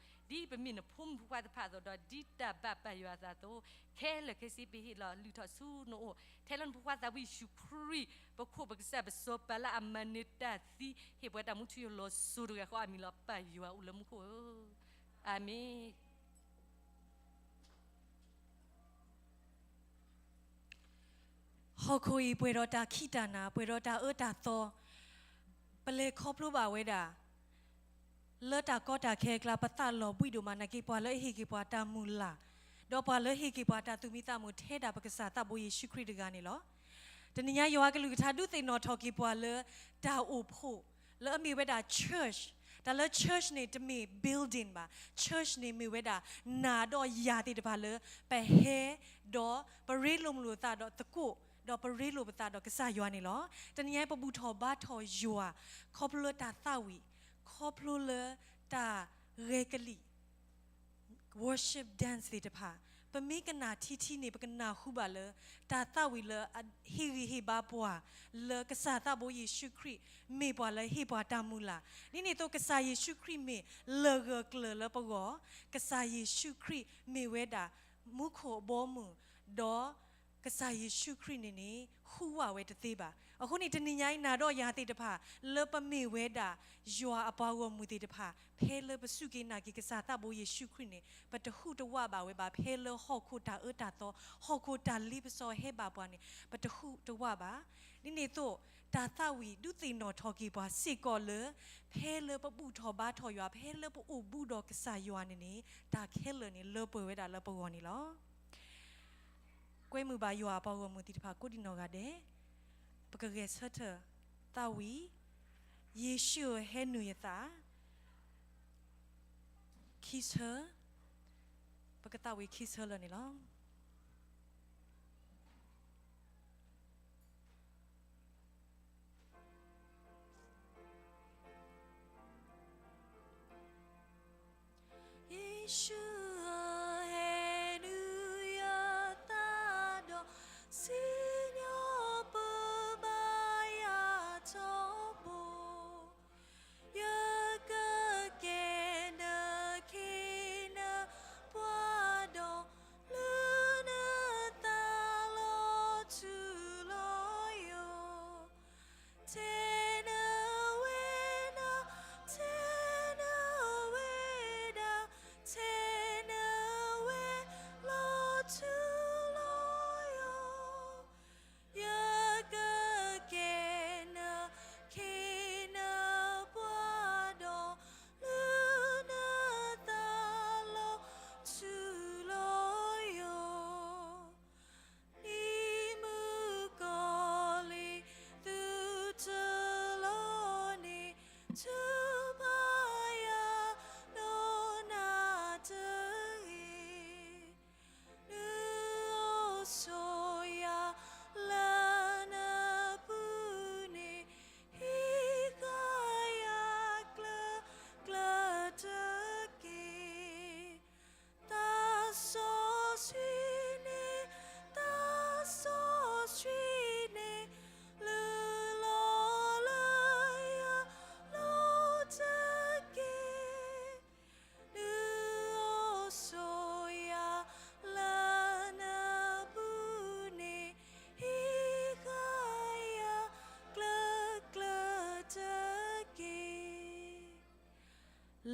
သိး, ဒ်ပမ့ၢ်နဖိမုၣ်ဖိခွါတဖၣ်အသိး ဒီးဒ်တၢ်ဘၣ်ပၢ်ယွၤအသးအသိး, ခဲလၢာ်ခဲဆ့ပဟ့ၣ်လီၤလုၢ်ထီၣ်ဆူနအိၣ်, ထဲလၢနဖိခွါသးဝံယ့ၣ်ၡူးခရံာ် ပခိၣ်ပကစၢ် ပစီၤပၤလၢအမၤနၢၤတၢ်သံ ဟ့ၣ်ပှၤတၢ်မူထူယိာ်လီၤစိၤတဂၤဃီအမံၤလီၤ. ပၢ်ယွၤအိၣ်လၢမူခိၣ်ဧၢ, အၤမ့ၣ်. ဟီၣ်ခိၣ်အံၤပှဲၤဒီးတၢ်ခံးတၢ်နၤ, ပှဲၤဒီးတၢ်အၢတၢ်သီ, ပလဲၤခီဖျိဘၣ်ဝဲဒၣ် လၢတၢ်ကီတၢ်ခဲအကျါ ပသးလီၤဘှံးဒိၣ်မး နာ်က့ ပှၤလၢအဟ့ၣ်က့ၤပှၤတၢ်မုၢ်လၢ်, ဒီးပှၤလၢဟ့ၣ်က့ၤပှၤတၢ်သူၣ်မံသးမုာ် ထဲဒၣ်ပကစၢ်သးဘိယ့ၣ်ၡူးခရံာ်တဂၤန့ၣ်လီၤ. တနံၤညါယွၤကလုၢ်ကထါဒုးသ့ၣ်နီၣ်ထီၣ်က့ၤပှၤလၢ တၢ်အိၣ်ဖှိၣ် လၢအမ့ၢ်ဝဲဒၣ် church, တၢ်လၢ church န့ၣ် တမ့ၢ် building ဘၣ်. church န့ၣ်မ့ၢ်ဝဲဒၣ် နၤဒီးယၤသ့ၣ်တဖၣ်လၢ ပဟဲ ဒီးပရ့လိာ်မုာ်လိာ်သးဒီးသကိး, ဒီးပရ့လိာ်ပသးဒီးကစၢ်ယွၤန့ၣ်လီၤ. တနံၤညါပဘူၣ်ထီၣ်ဘါထီၣ်ယွၤ ခီဖျိလၢတၢ်သးဝံၣ်, ခီဖျိလၢတၢ်ဂဲၤကလံၣ် worship dance သ့ၣ်တဖၣ်, ပမ့ၢ်ကနၣ်ထံထံန့ၣ် ပကနၢ်ဟူဘၣ်လၢ တၢ်သးဝံၣ်လၢအဟ့ၣ်ဂံၢ်ဟ့ၣ်ဘါပှၤ လၢကစၢ်သးဘိယ့ၣ်ၡူးခရံာ် မ့ၢ်ပှၤလၢဟ့ၣ်ပှၤတၢ်မုၢ်လၢ်, ဒ်န့ၣ်အသိး ကစၢ်ယ့ၣ်ၡူးခရံာ်မ့ၢ်လၢၢ်ဂၢၢ်ကျၢၤလၢပဂီၢ်, ကစၢ်ယ့ၣ်ၡူးခရံာ်မ့ၢ်ဝဲဒၣ် မူခိၣ်အဘီအမုၢ်, ဒီးကစၢ်ယ့ၣ်ၡူးခရံာ်န့ၣ်န့ၣ် ဟူးဝးဝဲတသ့ဘၣ်. အဃိန့ၣ် တနံၤညါအံၤ နၤဒီးယၤသ့ၣ်တဖၣ် လၢပမ့ၢ်ဝဲဒၣ် ယွၤအပှၤဂီၢ်မုၢ်သ့ၣ်တဖၣ် ဖဲလၢပစူၢ်က့ၤနာ်က့ၤကစၢ်သးဘိယ့ၣ်ၡူးခရံာ်န့ၣ် ပတဟူးတဝးဘၣ်ဝဲဘၣ်. ဖဲလၢဟီၣ်ခိၣ်တၢ်အၢတၢ်သီ ဟီၣ်ခိၣ်တၢ်လ့ပစီဟဲဘၣ်ပှၤန့ၣ် ပတဟူးတဝးဘၣ်. ဒ်န့ၣ်အသိး တၢ်သးဝံၣ်ဒုးသ့ၣ်နီၣ်ထီၣ်က့ၤပှၤစ့ၢ်ကီးလၢ ဖဲလၢပဘူၣ်ထီၣ်ဘါထီၣ်ယွၤ, ဖဲလၢပအိၣ်ဘူးဒီးကစၢ်ယွၤန့ၣ်န့ၣ် တၢ်ခဲလၢာ်န့ၣ် လၢပှဲၤဝဲဒၣ်လၢပဂီၢ်န့ၣ်လီၤ. ကွဲမုာ်ဘၣ်ယွၤအပှၤဂီၢ်မုၢ်သ့ၣ်တဖၣ် ကိးဒံနီၢ်ဂၤဒဲး, ပကဂဲၤဆၢထၢၣ်သးဝံၣ်, ယ့ၣ်ၡူးဧၢ ဟဲနုာ်ယသး ခံဆၢ, ပကသးဝံၣ်ခံဆၢလၢာ်န့ၣ်လီၤ. Yeshua, ဟဲနုာ်ယသးဒီး စံၣ်ညီၣ်ပမၤယၤထီဘိ, ယကကဲနခ့နပှၤဒီး လုၢ်နသးလီၤထူလီၤယိာ်, ထဲနဝဲနၤ, ထဲနဝဲဒၣ်, ထဲနဝဲလီၤထူလီၤယိာ်. ယကကဲနခ့နပှၤဒီး လုၢ်နသးလီၤထူလီၤယိာ်, နံၤမုၣ်ကီၤလံၤသုးတလီၤန့ၣ် ထုးဖးယၤနီၢ်နၤတဂ့ၤ, နုာ်အိၣ်ဆိးယၤ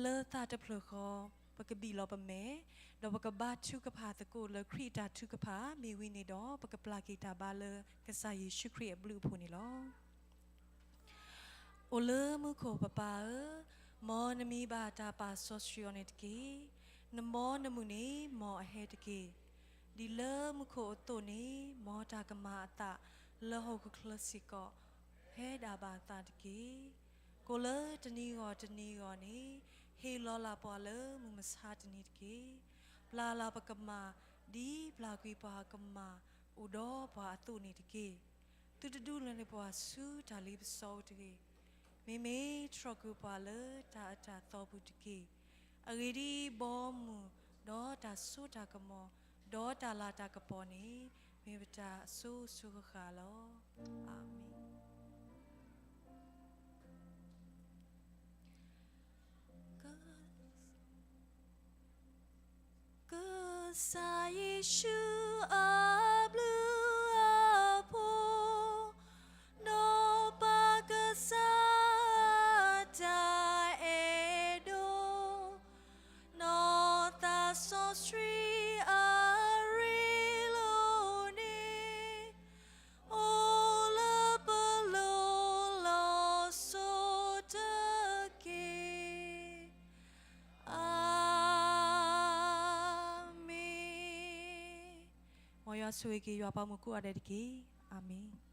လၢသးတဖျၢၣ်ဃီ ပကဘံၣ်လီၤပမဲာ်, ဒီးပကဘါထုကဖၣ်သကိးလၢခရံာ်အတၢ်ထုကဖၣ်, မ့ၢ်ဝံၤန့ၣ်ဒီး ပကပျၢ်က့ၤတၢ်ဘါလၢကစၢ်ယ့ၣ်ၡူးခရံာ်အဘျုးအဖှိၣ်န့ၣ်လီၤ. အိၣ်လၢမူခိၣ်ပပၢ်ဧၢ, မ်နမံၤဘၣ်တၢ်ပာ်စီဆှံအီၤန့ၣ်တက့ၢ်. နဘီနမုၢ်န့ၣ်မ်အဟဲတက့ၢ်. ဒ်လၢမူခိၣ်အသိးန့ၣ်, မ်တၢ်ကမၣ်အသးလၢဟီၣ်ခိၣ်ချၢစ့ၢ်ကီး ဖဲဒၣ်ဘၣ်အသးတက့ၢ်. ကိၣ်လၢတနံၤဂီၢ်တနံၤဂီၢ်န့ၣ်, ဟ့ၣ်လီၤလၢပှၤလၢမုၢ်မဆါတနံၤတက့ၢ်. ပျၢ်လၢပကမၣ်, ဒ်ပျၢ်ကွံာ်ပှၤကမၣ်အိၣ်ဒီးပှၤအသိးန့ၣ်တက့ၢ်. သုတဒုးလဲန့ၢ်ပှၤဆူတၢ်လ့ပစီအအိၣ်တဂ့ၤ. မ့မ့ၢ်တြီၢ်ကွံာ်ပှၤလၢတၢ်အၢတၢ်သီပူၤတက့ၢ်. အဂ့ၢ်ဒ်အံၤ, ဘီမုၢ်, ဒီးတၢ်စိတၢ်ကမီၤ, ဒီးတၢ်လၤတၢ်ကပီၤန့ၣ်, မ့ၢ်ပတၢ်အစိၤစိၤဃၣ်ဃၣ်လီၤ. အၤမ့ၣ်. ကစၢ်ယ့ၣ်ၡူးအဘျုးအဖှိၣ်, ဒီးပၢ်ကစၢ်အတၢ်အဲၣ်ဒိၣ်, ဒီးသးစီဆှံအရ့လိာ်န့ၣ်, အိၣ်လၢပလိၤလီၤစိၤတက့ၢ်. အၤမ့ၣ်. မ်ယွၤဆိၣ်ဂ့ၤက့ၤယွၤပှၤမုၢ်ကိးဂၤဒဲးတက့ၢ်. အၤမ့ၣ်.